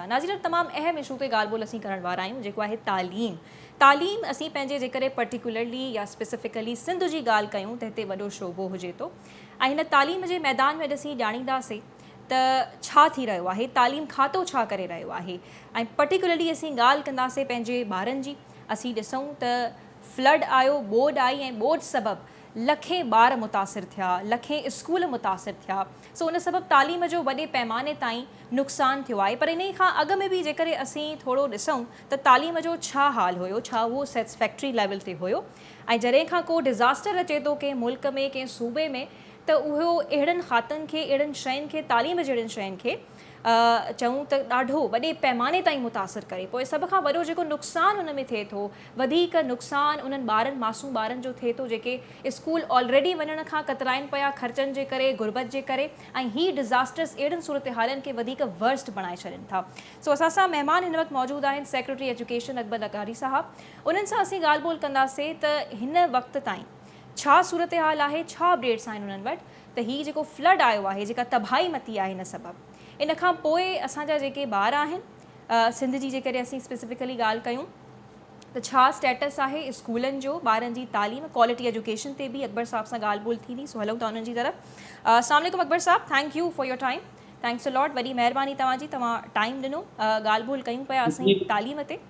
ناظرين تمام اهم اشو تي ڳالهه ٻولهه اسين ڪرڻ وارا آهيون جيڪو آهي تعليم. تعليم اسين پنهنجي جيڪڏهن پرٽيڪولرلي يا اسپيسفڪلي سنڌ جي ڳالهه ڪيون ته هتي وڏو شعبو هجي ٿو ۽ هن تعليم جي ميدان ۾ اڄ اسين ڄاڻينداسين ته ڇا ٿي رهيو آهي تعليم کاتو ڇا ڪري رهيو آهي ۽ پرٽيڪولرلي اسين ڳالهه ڪنداسين پنهنجي ٻارن جي اسين ڏسون ته فلڊ آيو ٻوڏ آئي ۽ ٻوڏ سبب لکين ٻار متاثر ٿيا، لکين اسڪول متاثر ٿيا، سو ان سبب تعليم جو وڏي پيماني تائين نقصان ٿيو آهي پر انهي کان اڳ ۾ به جيڪڏهن اسين ٿورو ڏسون ته تعليم جو ڇا حال هيو، ڇا اهو سيٽسفيڪٽري ليول تي هيو ۽ جڏهن کان ڪو ڊزاسٽر اچي ٿو ڪنهن ملڪ ۾ ڪنهن صوبي ۾ ته اهو اهڙن کاتن کي اهڙن شين کي تعليم جهڙين شين کي چئون ته ڏاڍو وڏي پيماني تائين متاثر ڪري پوء سڀ کان وڏو جيڪو نقصان ان ۾ ٿئي ٿو وڌيڪ نقصان انهن ٻارن معصوم ٻارن جو ٿئي ٿو جيڪي اسڪول آلريڊي وڃڻ کان ڪترائن پيا خرچن جي ڪري غربت جي ڪري ۽ هي ڊزاسٽرس اهڙن صورتحالن کي وڌيڪ ورسٽ بڻائي ڇڏين ٿا سو اسان سان مهمان هن وقت موجود آهن سيڪريٽري ايجوڪيشن اڪبر لغاري صاحب انهن سان اسين ڳالهه ٻولهه ڪنداسين ته هن وقت تائين ڇا صورتحال آهي ڇا اپڊيٽس آهن انهن وٽ ته هي جيڪو فلڊ آيو آهي جيڪا تباهي متي آهي هن سبب ان کان پوء اسان جا جيڪي ٻار آهن سنڌ جي جيڪڏهن اسين اسپيسفڪلي ڳالهه ڪيون ته ڇا اسٽيٽس آهي اسڪولن جو ٻارن جي تعليم ڪوالٽي ايجوڪيشن تي به اڪبر صاحب سان ڳالهه ٻولهه ٿيندي سو هلون ٿا انهن جي طرف السلام عليڪم اڪبر صاحب thank you for your time thanks a lot وڏي مهرباني توهان جي توهان ٽائيم ڏنو ڳالهه ٻولهه ڪيون پيا اسين تعليم تي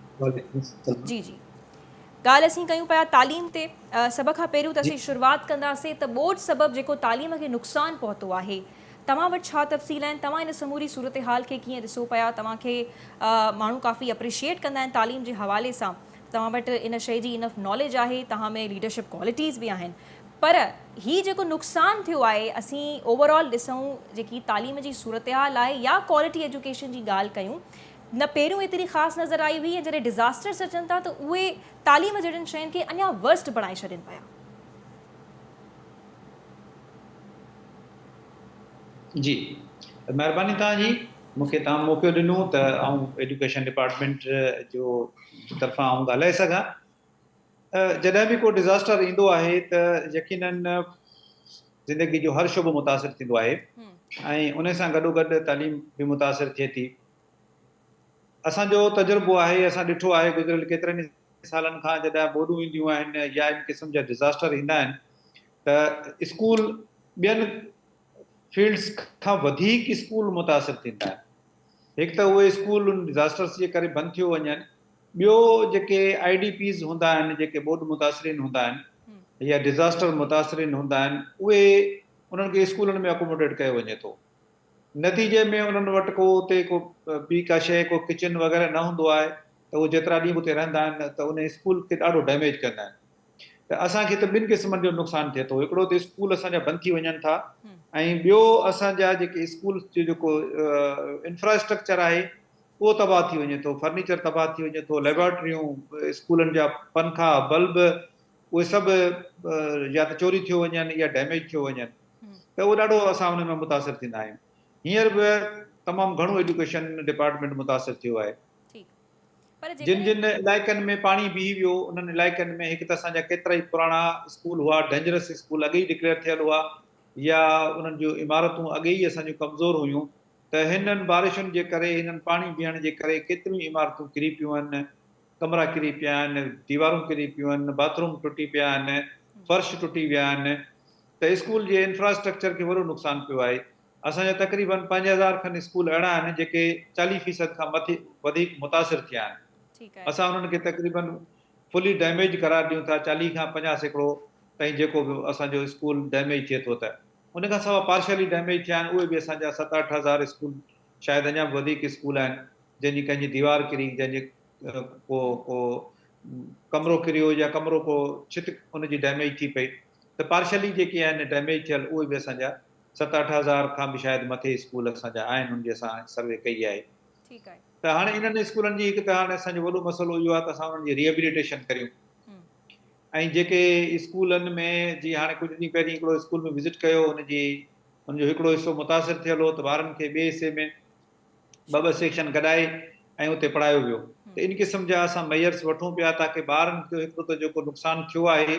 جي جي ڳالهه اسين ڪيون پيا تعليم تي، سڀ کان پهريون ته اسين شروعات ڪنداسين ته ٻوڏ سبب جيڪو تعليم کي نقصان پهتو آهي توهان وٽ ڇا تفصيل آهن، توهان ان سموري صورتحال کي ڪيئن ڏسو پيا، توهان کي ماڻهو ڪافي اپريشيئيٽ ڪندا آهن تعليم جي حوالي سان، توهان وٽ ان شيء جي انف ناليج آهي، توهان ۾ ليڊرشپ ڪوالٽيز به آهن پر هي جيڪو نقصان ٿيو آهي اسين اوور آل ڏسون جيڪي تعليم جي صورتحال آهي يا ڪوالٽي ايجوڪيشن جي ڳالهه ڪيون نه پهريون ايتري خاص نظر آئي هئي ۽ جڏهن ڊزاسٽرس اچن ٿا ته اهي تعليم جهڙين شين کي اڃا ورسٽ بڻائي ڇڏين پيا. جي مهرباني توهان جي مون کي توهان موقعو ڏنو ته آئون ايجوڪيشن ڊپارٽمينٽ جو طرفان آئون ڳالهائي سگهان. جڏهن به ڪو ڊزاسٽر ايندو آهي ته يقينن زندگي جو هر شعبو متاثر ٿيندو آهي ۽ ان سان گڏوگڏ تعليم به متاثر ٿئي ٿي. اسان جو تجربو آهي، اسان ڏٺو آهي گذريل ڪيترن ئي سالن کان جڏهن ٻوڏون اينديون آهن يا ان قسم جا ڊزاسٽر ايندا آهن ته اسڪول ٻين فيلڊز کان وڌيڪ اسڪول متاثر ٿيندا آهن. هڪ ته اهي اسڪول ان ڊزاسٽرس جي ڪري بند ٿيو وڃن، ٻيو جيڪي I D Ps هوندا آهن، جيڪي ٻوڏ متاثرين هوندا آهن يا ڊزاسٽر متاثرين هوندا آهن، اهي انهن کي اسڪولن ۾ اڪوموڊيٽ ڪيو وڃي ٿو. نتيجي ۾ انهن وٽ ڪو اتي ڪو ٻي ڪا شيء ڪو ڪچن وغيره نه هوندو آهي ته اهي جيترا ڏينهن به اتي رهندا آهن ته ان اسڪول کي ڏاڍو ڊيميج ڪندا آهن ته اسان کي ته ٻن قسمن جو نقصان ٿئي ٿو هڪڙو ته اسڪول اسان جا بند ٿي وڃن ٿا ۽ ٻيو اسان جا جيڪي اسڪول جو جيڪو انفراسٽرڪچر آهي اهو تباهه ٿي وڃي ٿو فرنيچر تباهه ٿي وڃي ٿو ليبارٽريون اسڪولن جا پنکا بلب اهي سڀ يا ته چوري ٿيو وڃن يا ڊيميج ٿيو وڃن ته اهو ڏاڍو اسان ان ۾ متاثر ٿيندا آهيون. هينئر به تمام گهڻو ايجوڪيشن ڊپارٽمينٽ متاثر ٿيو آهي. جن جن علائقن ۾ پاڻي بيهي ويو انهن علائقن ۾ هڪ ته اسان جا ڪيترائي پراڻا اسڪول هئا ڊينجرس اسڪول اڳي ئي ڊڪليئر ٿيل هئا يا انهن جون عمارتون اڳي ئي اسان جون ڪمزور هيون ته هنن بارشن جي ڪري هنن پاڻي بيهڻ جي ڪري ڪيتريون ئي عمارتون ڪري پيون آهن ڪمرا ڪري پيا آهن ديوارون ڪري پيون آهن باٿروم ٽٽي پيا آهن فرش ٽٽي ويا آهن ته اسڪول جي انفراسٽرڪچر کي وڏو نقصان پيو آهي. اسان جا تقريبن 5000 کن اسڪول اهڙا آهن جيڪي 40 فيصد کان مٿي وڌيڪ متاثر ٿيا آهن. اسان انهن کي تقريبن فلي ڊيميج قرار ڏيون ٿا 40 کان 50% تائين جيڪو به اسان جو اسڪول ڊيميج ٿئي ٿو ته ان کان سواء پارشلي ڊيميج ٿيا آهن اهي به اسان جا ست اٺ هزار اسڪول شايد اڃا به وڌيڪ اسڪول آهن جنهن جي ڪنهن جي ديوار ڪري جنهن جي ڪو ڪو ڪمرو ڪريو يا ڪمرو ڪو ڇت ان جي ڊيميج ٿي پئي ته پارشلي جيڪي آهن ڊيميج ٿيل اهي به اسان جا ست اٺ هزار کان به شايد مٿي اسڪول اسان جا آهن انهن جي اسان سروي ڪئي آهي ته هاڻي انهن اسڪولن جي هڪ ته هاڻي اسان جو وڏو مسئلو اهو آهي ته اسان انهن جي ريهبليٽيشن ڪريون ۽ جيڪي اسڪولن ۾ جي هاڻي ڪجهه ڏينهن پهرين هڪڙو اسڪول ۾ وزٽ ڪيو ان جي ان جو هڪڙو حصو متاثر ٿيل هو ته ٻارن کي ٻئي حصي ۾ ٻه ٻه سيڪشن گڏائي ۽ اتي پڙهايو ويو ته ان قسم جا اسان ميئرس وٺون پيا تاڪه ٻارن جو هڪڙو ته جيڪو نقصان ٿيو آهي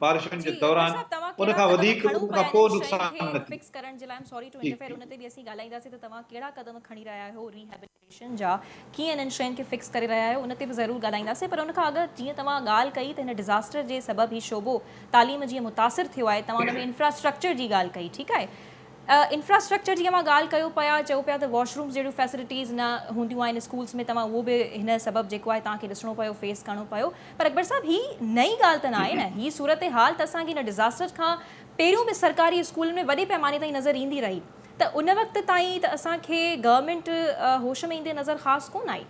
بارشن جي جي اڪبر دوران. صاحب توهان ان ڪهڙا کان قدم وڌيڪ کڻو ان پيا کان پوء انهن شين نقصان کي نه ٿئي. فڪس ڪرڻ جي لاء؟ I'm sorry two جي انٽرفيئر، ان تي به اسين ڳالهائينداسين ته توهان ڪهڙا قدم کڻي رهيا آهيو ريهيبليٽيشن جا، ڪيئن انهن شين کي فڪس ڪري رهيا آهيو، ان تي به ضرور ڳالهائينداسين. پر ان کان اڳ جيئن توهان ڳالهه ڪئي ته هن ڊزاسٽر جي سبب هي شعبو تعليم جيئن متاثر ٿيو آهي، توهان ان ۾ انفراسٽرڪچر جي ڳالهه ڪئي، ٺيڪ آهي، انفراسٽرڪچر جي اوهان ڳالهه ڪيو پيا، چئو پيا ته واش رومز جهڙيون فيسلٽيز نه هونديون آهن اسڪولز ۾، توهان اهو به هن سبب جيڪو آهي توهان کي ڏسڻو پيو، فيس ڪرڻو پيو. پر اڪبر صاحب هي نئين ڳالهه ته نه آهي نه، هي صورتحال ته اسان کي هن ڊزاسٽر کان پهريون به سرڪاري اسڪولن ۾ وڏي پئماني تائين نظر ايندي رهي، ته ان وقت تائين ته اسان کي گورنمينٽ هوش ۾ ايندي نظر خاص ڪونه آئي.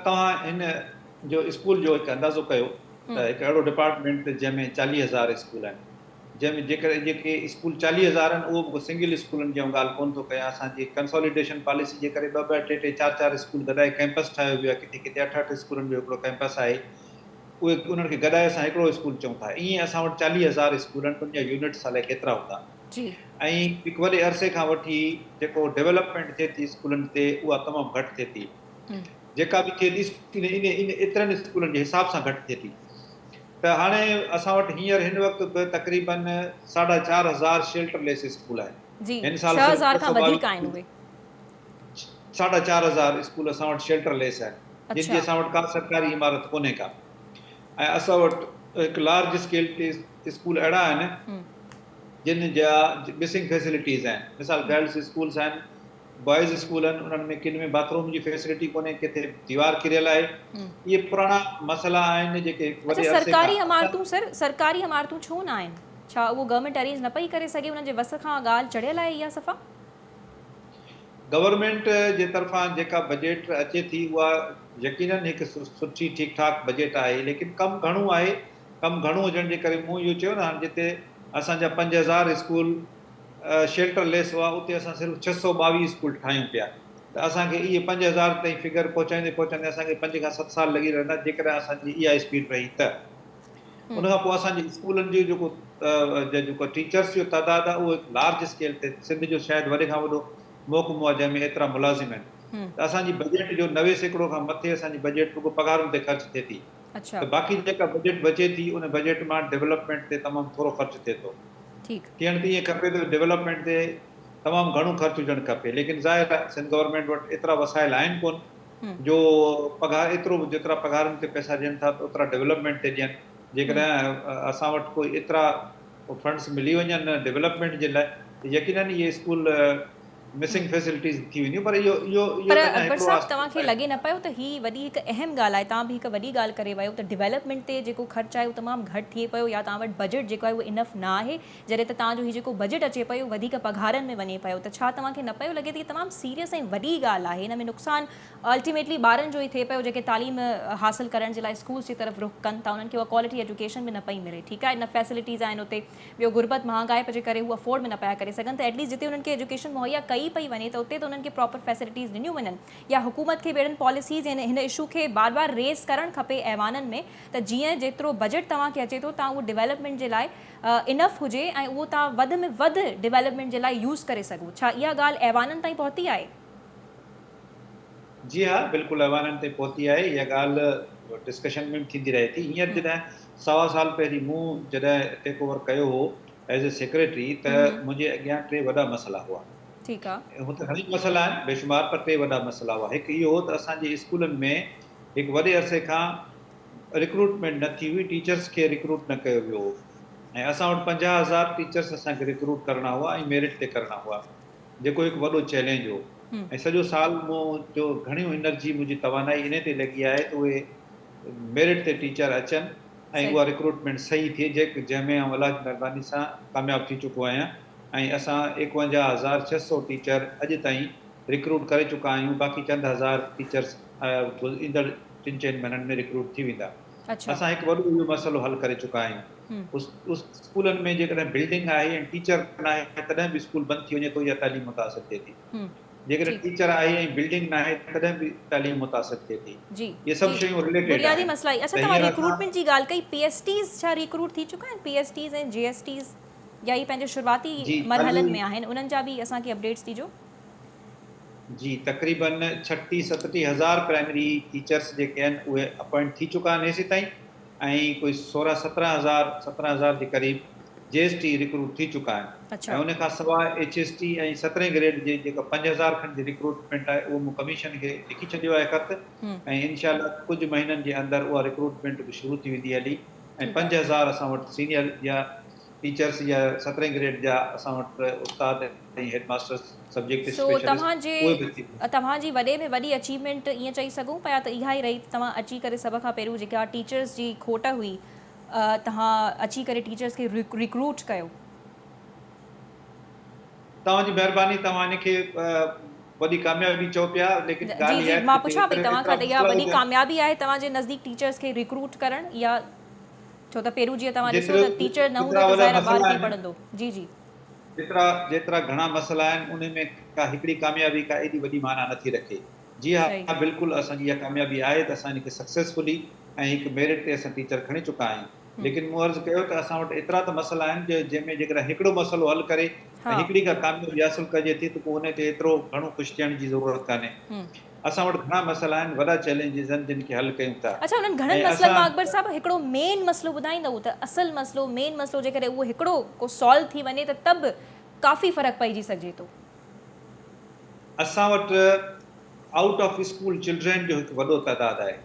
توهان هن جو اسڪول جو هڪ اندازو ڪيو ته هڪ اهڙو ڊپارٽمينٽ جنهن ۾ 40,000 اسڪول آهن، جنهن ۾ جيڪڏهن جيڪي اسڪول 40,000 آهن اهو به ڪو سنگل اسڪولن جي آئون ڳالهه ڪونه ٿو ڪيان، اسان جي ڪنساليڊيشن پاليسي جي ڪري ٻه ٻه ٽي ٽي چار چار اسڪول گڏائي ڪئمپس ٺاهيو ويو آهي، ڪٿي ڪٿي اٺ اٺ اسڪولن جو هڪڙو ڪئمپس آهي، اهي انهن کي گڏائي اسان هڪڙو اسڪول چئون ٿا. ائين اسان وٽ 40,000 اسڪول آهن، ان جا يونٽس الائي ڪيترا هوندا. ۽ هڪ وڏي عرصي کان وٺي جيڪو ڊولپمينٽ ٿئي ٿي اسڪولن تي اها تمام گهٽ ٿئي ٿي، جيڪا به ٿئي ٿي ان ايترن اسڪولن جي حساب سان گهٽ ٿئي ٿي. ته هاڻي اسان وٽ هينئر هن وقت به تقريبن 4500 شيلٽر ليس اسڪول آهن. جي هن سال ڇهه صرف هزار ٻه کان سؤ وڌيڪ آهن ٻاويهه اهي. 4500 اسڪول اسان وٽ شيلٽر ليس آهن، جن جي اسان وٽ ڪا سرڪاري عمارت ڪونهي ڪا. ۽ اسان وٽ هڪ لارج اسڪيل تي اسڪول اهڙا آهن جن جا مسنگ فيسلٽيز آهن. مثال گرلس اسڪولس آهن، بوائز اسڪول آهن، انهن ۾ ڪن ۾ باٿ روم جي فيسلٽي ڪونهي، ڪٿي ديوار ڪريل آهي. اهي پراڻا مسئلا آهن جيڪي هڪ اڇا وڏي عرصي سرڪاري کان. عمارتون سر، سرڪاري عمارتون ڇو نه آهن؟ ڇا اهو گورنمينٽ ارينج نه پئي ڪري سگهي، انهن جي وس کان ڳالهه چڙهيل آهي اها صفا؟ گورنمينٽ جي طرفان جيڪا بجيٽ اچي ٿي اها يقينن هڪ سٺي ٺيڪ ٺاڪ بجيٽ آهي، ليڪن ڪم گهڻو آهي. ڪم گهڻو هجڻ جي ڪري مون اهو چيو نه هاڻي جتي اسان جا 5000 اسڪول شيلٽر ليس هئا اتي اسان صرف 622 اسڪول ٺاهيون پيا ته اسان کي اهي 5000 تائين فگر پهچائيندي پهچائيندي اسان کي 5 کان 7 سال لڳي رهندا جيڪڏهن اسان جي اها اسپيڊ رهي ته. ان کان پوء اسان جي اسڪولن جو جيڪو جيڪو ٽيچرس جو تعداد آهي اهو هڪ لارج اسڪيل تي سنڌ جو شايد وڏي کان وڏو محڪمو آهي جنهن ۾ ايترا ملازم آهن ته اسان جي بجيٽ جو 90% کان مٿي اسان جي بجيٽ رڳو پگهارن تي خرچ ٿئي ٿي ته باقي جيڪا بجيٽ بچي ٿي ان بجيٽ مان ڊولپمينٽ تي تمام ٿورو خرچ ٿئي ٿو. ٿيڻ ته ائين کپي ته ڊولپمينٽ تي تمام گهڻو خرچ هجڻ کپي ليڪن ظاهر آهي سنڌ گورنمينٽ وٽ ايترا وسائل آهن ڪون جو پگهار ايترو جيترا پگهارن تي پئسا ڏين ٿا ته اوترا ڊولپمينٽ تي ڏين. جيڪڏهن اسان وٽ ڪوئي ايترا فنڊس ملي وڃن ڊولپمينٽ جي لاء ته يقينن اهي اسڪول مسنگ فيسلٽيز ٿي وينديون پر اهو اهو اهو پر ته اڃا اڪبر هڪڙو صاحب توهان آسپيڪٽ کي آهي. لڳي نه پيو ته هي وڏي هڪ اهم ڳالهه آهي، توهان به هڪ وڏي ڳالهه ڪري ويو ته ڊولپمينٽ تي جيڪو خرچ آهي اهو تمام گهٽ ٿئي پيو يا توهان وٽ بجيٽ جيڪو آهي اهو انف نه آهي، جڏهن ته توهان جو هي جيڪو بجيٽ اچي پيو وڌيڪ پگهارن ۾ وڃي پيو ته ڇا توهان کي نه پيو لڳي ته هي تمام سيريس ۽ وڏي ڳالهه آهي، هن ۾ نقصان الٽيميٽلي ٻارن جو ئي ٿئي پيو جيڪي تعليم حاصل ڪرڻ جي لاء اسڪولس جي طرف رخ ڪن ٿا انهن کي اها ڪوالٽي ايجوڪيشن به نه پئي ملي، ٺيڪ آهي نه فيسلٽيز آهن اتي. ٻيو غربت مهانگائپ جي ڪري هو افورڊ به نه پيا ڪري سگهن ته ايٽليسٽ جتي انهن کي ايجوڪيشن مهيا ڪئي پئي وڃي ته اتي ته انهن کي پراپر فيسلٽيز ڏنيون وڃن يا حڪومت کي به اهڙن پاليسيز ۽ هن اشو کي بار بار ريز ڪرڻ کپي ايوانن ۾ ته جيئن جيترو بجيٽ توهان کي اچي ٿو تان اهو ڊولپمينٽ جي لاء انف هجي ۽ اهو توهان وڌ ۾ وڌ ڊولپمينٽ جي لاء يوز ڪري سگهو. ڇا اها ڳالهه ايوانن تائين پهتي آهي؟ جي ها بلڪل ايوانن تائين پهتي آهي. اها ڳالهه ڊسڪشن ۾ به ٿيندي رهي ٿي. هينئر جڏهن سوا سال پهرين مون جڏهن ٽيڪ اوور ڪيو هو ايز اي سيڪريٽري ته منهنجي اڳيان ٽي وڏا مسئلا هئا. ٺيڪ آ. هونء ته گهڻئي مسئلا آهن بيشمار پر ٽي وڏا مسئلا هئا. هڪ اهو هو ته اسان جي اسڪولن ۾ هڪ وڏي عرصي کان رڪروٽمينٽ نه ٿي هئي، ٽيچرس کي رڪروٽ نه ڪيو ويو هو ۽ اسان وٽ 50,000 ٽيچرس اسان کي رڪروٽ ڪرڻا هئا ۽ ميرٽ تي ڪرڻا هئا جيڪو هڪ وڏو چئلينج هو ۽ سڄو سال مون جو گهڻيون انرجي منهنجي توانائي انهي تي لڳي آهي ته اهي ميرٽ تي ٽيچر اچن ۽ اها رڪروٽمينٽ صحيح ٿئي جنهن ۾ آئون الله جي مهرباني سان ڪامياب ٿي چڪو آهيان ۽ اسان 51600 ٽيچر اڄ تائين رڪروٽ ڪري چڪا آهيون باقي چند هزار ٽيچرس ايندڙ ٽن چئن مهينن ۾ رڪروٽ ٿي ويندا. اسان هڪ وڏو اهو مسئلو حل ڪري چڪا آهيون. اسڪولن ۾ جيڪڏهن بلڊنگ آهي ۽ ٽيچر ناهي تڏهن به اسڪول بند ٿي وڃي ٿو يا تعليم متاثر ٿئي ٿي. جيڪڏهن ٽيچر آهي ۽ بلڊنگ ناهي تڏهن به تعليم متاثر ٿئي ٿي. اهي سڀ شيون رليٽيڊ بنيادي آهن. مسئلا اچها ته توهان هينئر اسان ريڪروٽمينٽ جي ڳالهه ڪئي پي ايس ٽيز ڇا ريڪروٽ ٿي چڪا آهن؟ P S Ts ۽ J S Ts يا هي پنهنجي شروعاتي جي مرحلن ۾ تعليم آهن انهن جا به اسان کي اپڊيٽس ڏجو. جي تقريبن 36 37 هزار پرائمري ٽيچرس جيڪي آهن اهي اپوائنٽ ٿي چڪا آهن هيسيتائين ۽ ڪوئي سورهن سترهن هزار سترهن هزار جي قريب جي ايس ٽي ريڪروٽ ٿي چڪا آهن ۽ ان کان سواء ايڇ ايس ٽي ۽ سترهين گريڊ جي جيڪا 5000 کن جي ريڪروٽمينٽ آهي اهو مون ڪميشن کي لکي ڇڏيو آهي خط ۽ انشاء الله ڪجهه مهينن جي اندر اها ريڪروٽمينٽ به شروع ٿي ويندي هلي ۽ 5000 اسان وٽ سينيئر يا ٽيچرس يا سترهين گريڊ جا اسان وٽ استاد ۽ هيڊ ماسترس سبجيڪٽ سو اسپيشلسٽ توهان جي اهي به ٿي ويندا. توهان جي وڏي ۾ وڏي اچيومينٽ ائين چئي سگهون پيا ته اها ئي رهي ته توهان اچي ڪري سڀ کان پهريون جيڪا ٽيچرس جي کوٽ هئي توهان اچي ڪري ٽيچرس کي ريڪروٽ ڪيو. توهان جي مهرباني توهان ان کي وڏي ڪاميابي چئو پيا ليڪن جي ڳالهه جي اها آهي مان ته پڇان پئي ايترا توهان ايترا کان ته اها مسئلا وڏي هجن ڪاميابي آهي توهان جي نزديڪ ٽيچرس کي ريڪروٽ ڪرڻ يا ڇو ته پهريون جيئن توهان ڏسو جيترو ته ٽيچر نه هوندو جيترا ته وڏا ظاهر آهي ٻار مسئلا ڪيئن آهن پڙهندو جي جي. جيترا جيترا گهڻا مسئلا آهن انهي ۾ ڪا هڪڙي ڪاميابي ڪا ايڏي وڏي معنيٰ نٿي رکي جي ها بلڪل اسان جي اها ڪاميابي آهي ته اسان ان کي سڪسيسفلي ۽ هڪ ميرٽ تي اسان ٽيچر کڻي چڪا آهيون ليڪن مون عرض ڪيو ته اسان وٽ ايترا ته مسئلا آهن جو جنهن ۾ جيڪڏهن هڪڙو مسئلو حل ڪري ۽ هڪڙي ڪا ڪاميابي حاصل ڪجي ٿي ته پوء انهي تي ايترو گهڻو خوش ٿيڻ جي ضرورت ڪانهي اسان وٽ گهڻا مسئلا آهن، وڏا چئلينجز آهن جن کي حل ڪيون ٿا اڇا انهن گهڻن ۽ مسئلن مان اسان. اڪبر صاحب هڪڙو مين مسئلو ٻڌائيندؤ ته اصل مسئلو مين مسئلو جيڪڏهن اهو هڪڙو ڪو سالو ٿي وڃي ته ته به ڪافي فرق پئجي سگهجي ٿو. اسان وٽ آئوٽ آف اسڪول چلڊرين جو هڪ وڏو تعداد آهي.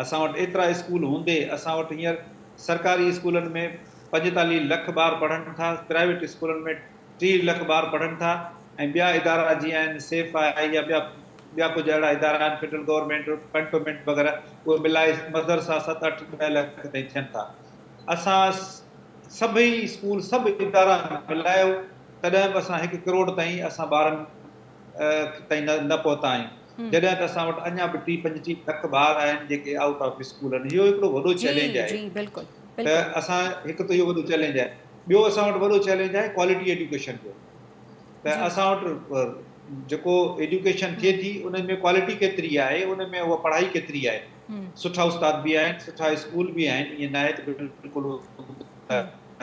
اسان وٽ ايترا اسڪول هوندي اسان وٽ هينئر سرڪاري اسڪولن ۾ 45 لک ٻار پڙهن ٿا، پرائيويٽ اسڪولن ۾ 30 لک ٻار پڙهن ٿا ۽ ٻيا ادارا جيئن آهن سيف آهي يا ٻيا ٻيا ڪجهه اهڙا ادارا آهن فيڊرل گورنمينٽ ڪنٽومينٽ وغيره اهي ملائي مدرسا 7 8 10 لک تائين ٿين ٿا اسان سڀئي اسڪول سڀ ادارا ملايو تڏهن به اسان 1 ڪروڙ تائين اسان ٻارن تائين نه پهتا آهيون جڏهن ته اسان وٽ اڃا به 30 35 لک ٻار آهن جيڪي آئوٽ آف اسڪول آهن اهو هڪڙو وڏو چئلينج آهي ته اسان هڪ ته اهو وڏو چئلينج آهي ٻيو اسان وٽ وڏو چئلينج آهي ڪوالٽي ايڊيوڪيشن جو ته اسان وٽ جيڪو ايڊيوڪيشن ٿئي ٿي ان ۾ ڪوالٽي ڪيتري آهي ان ۾ اها پڙهائي ڪيتري آهي سٺا استاد به آهن سٺا اسڪول به آهن ائين ناهي ته بلڪل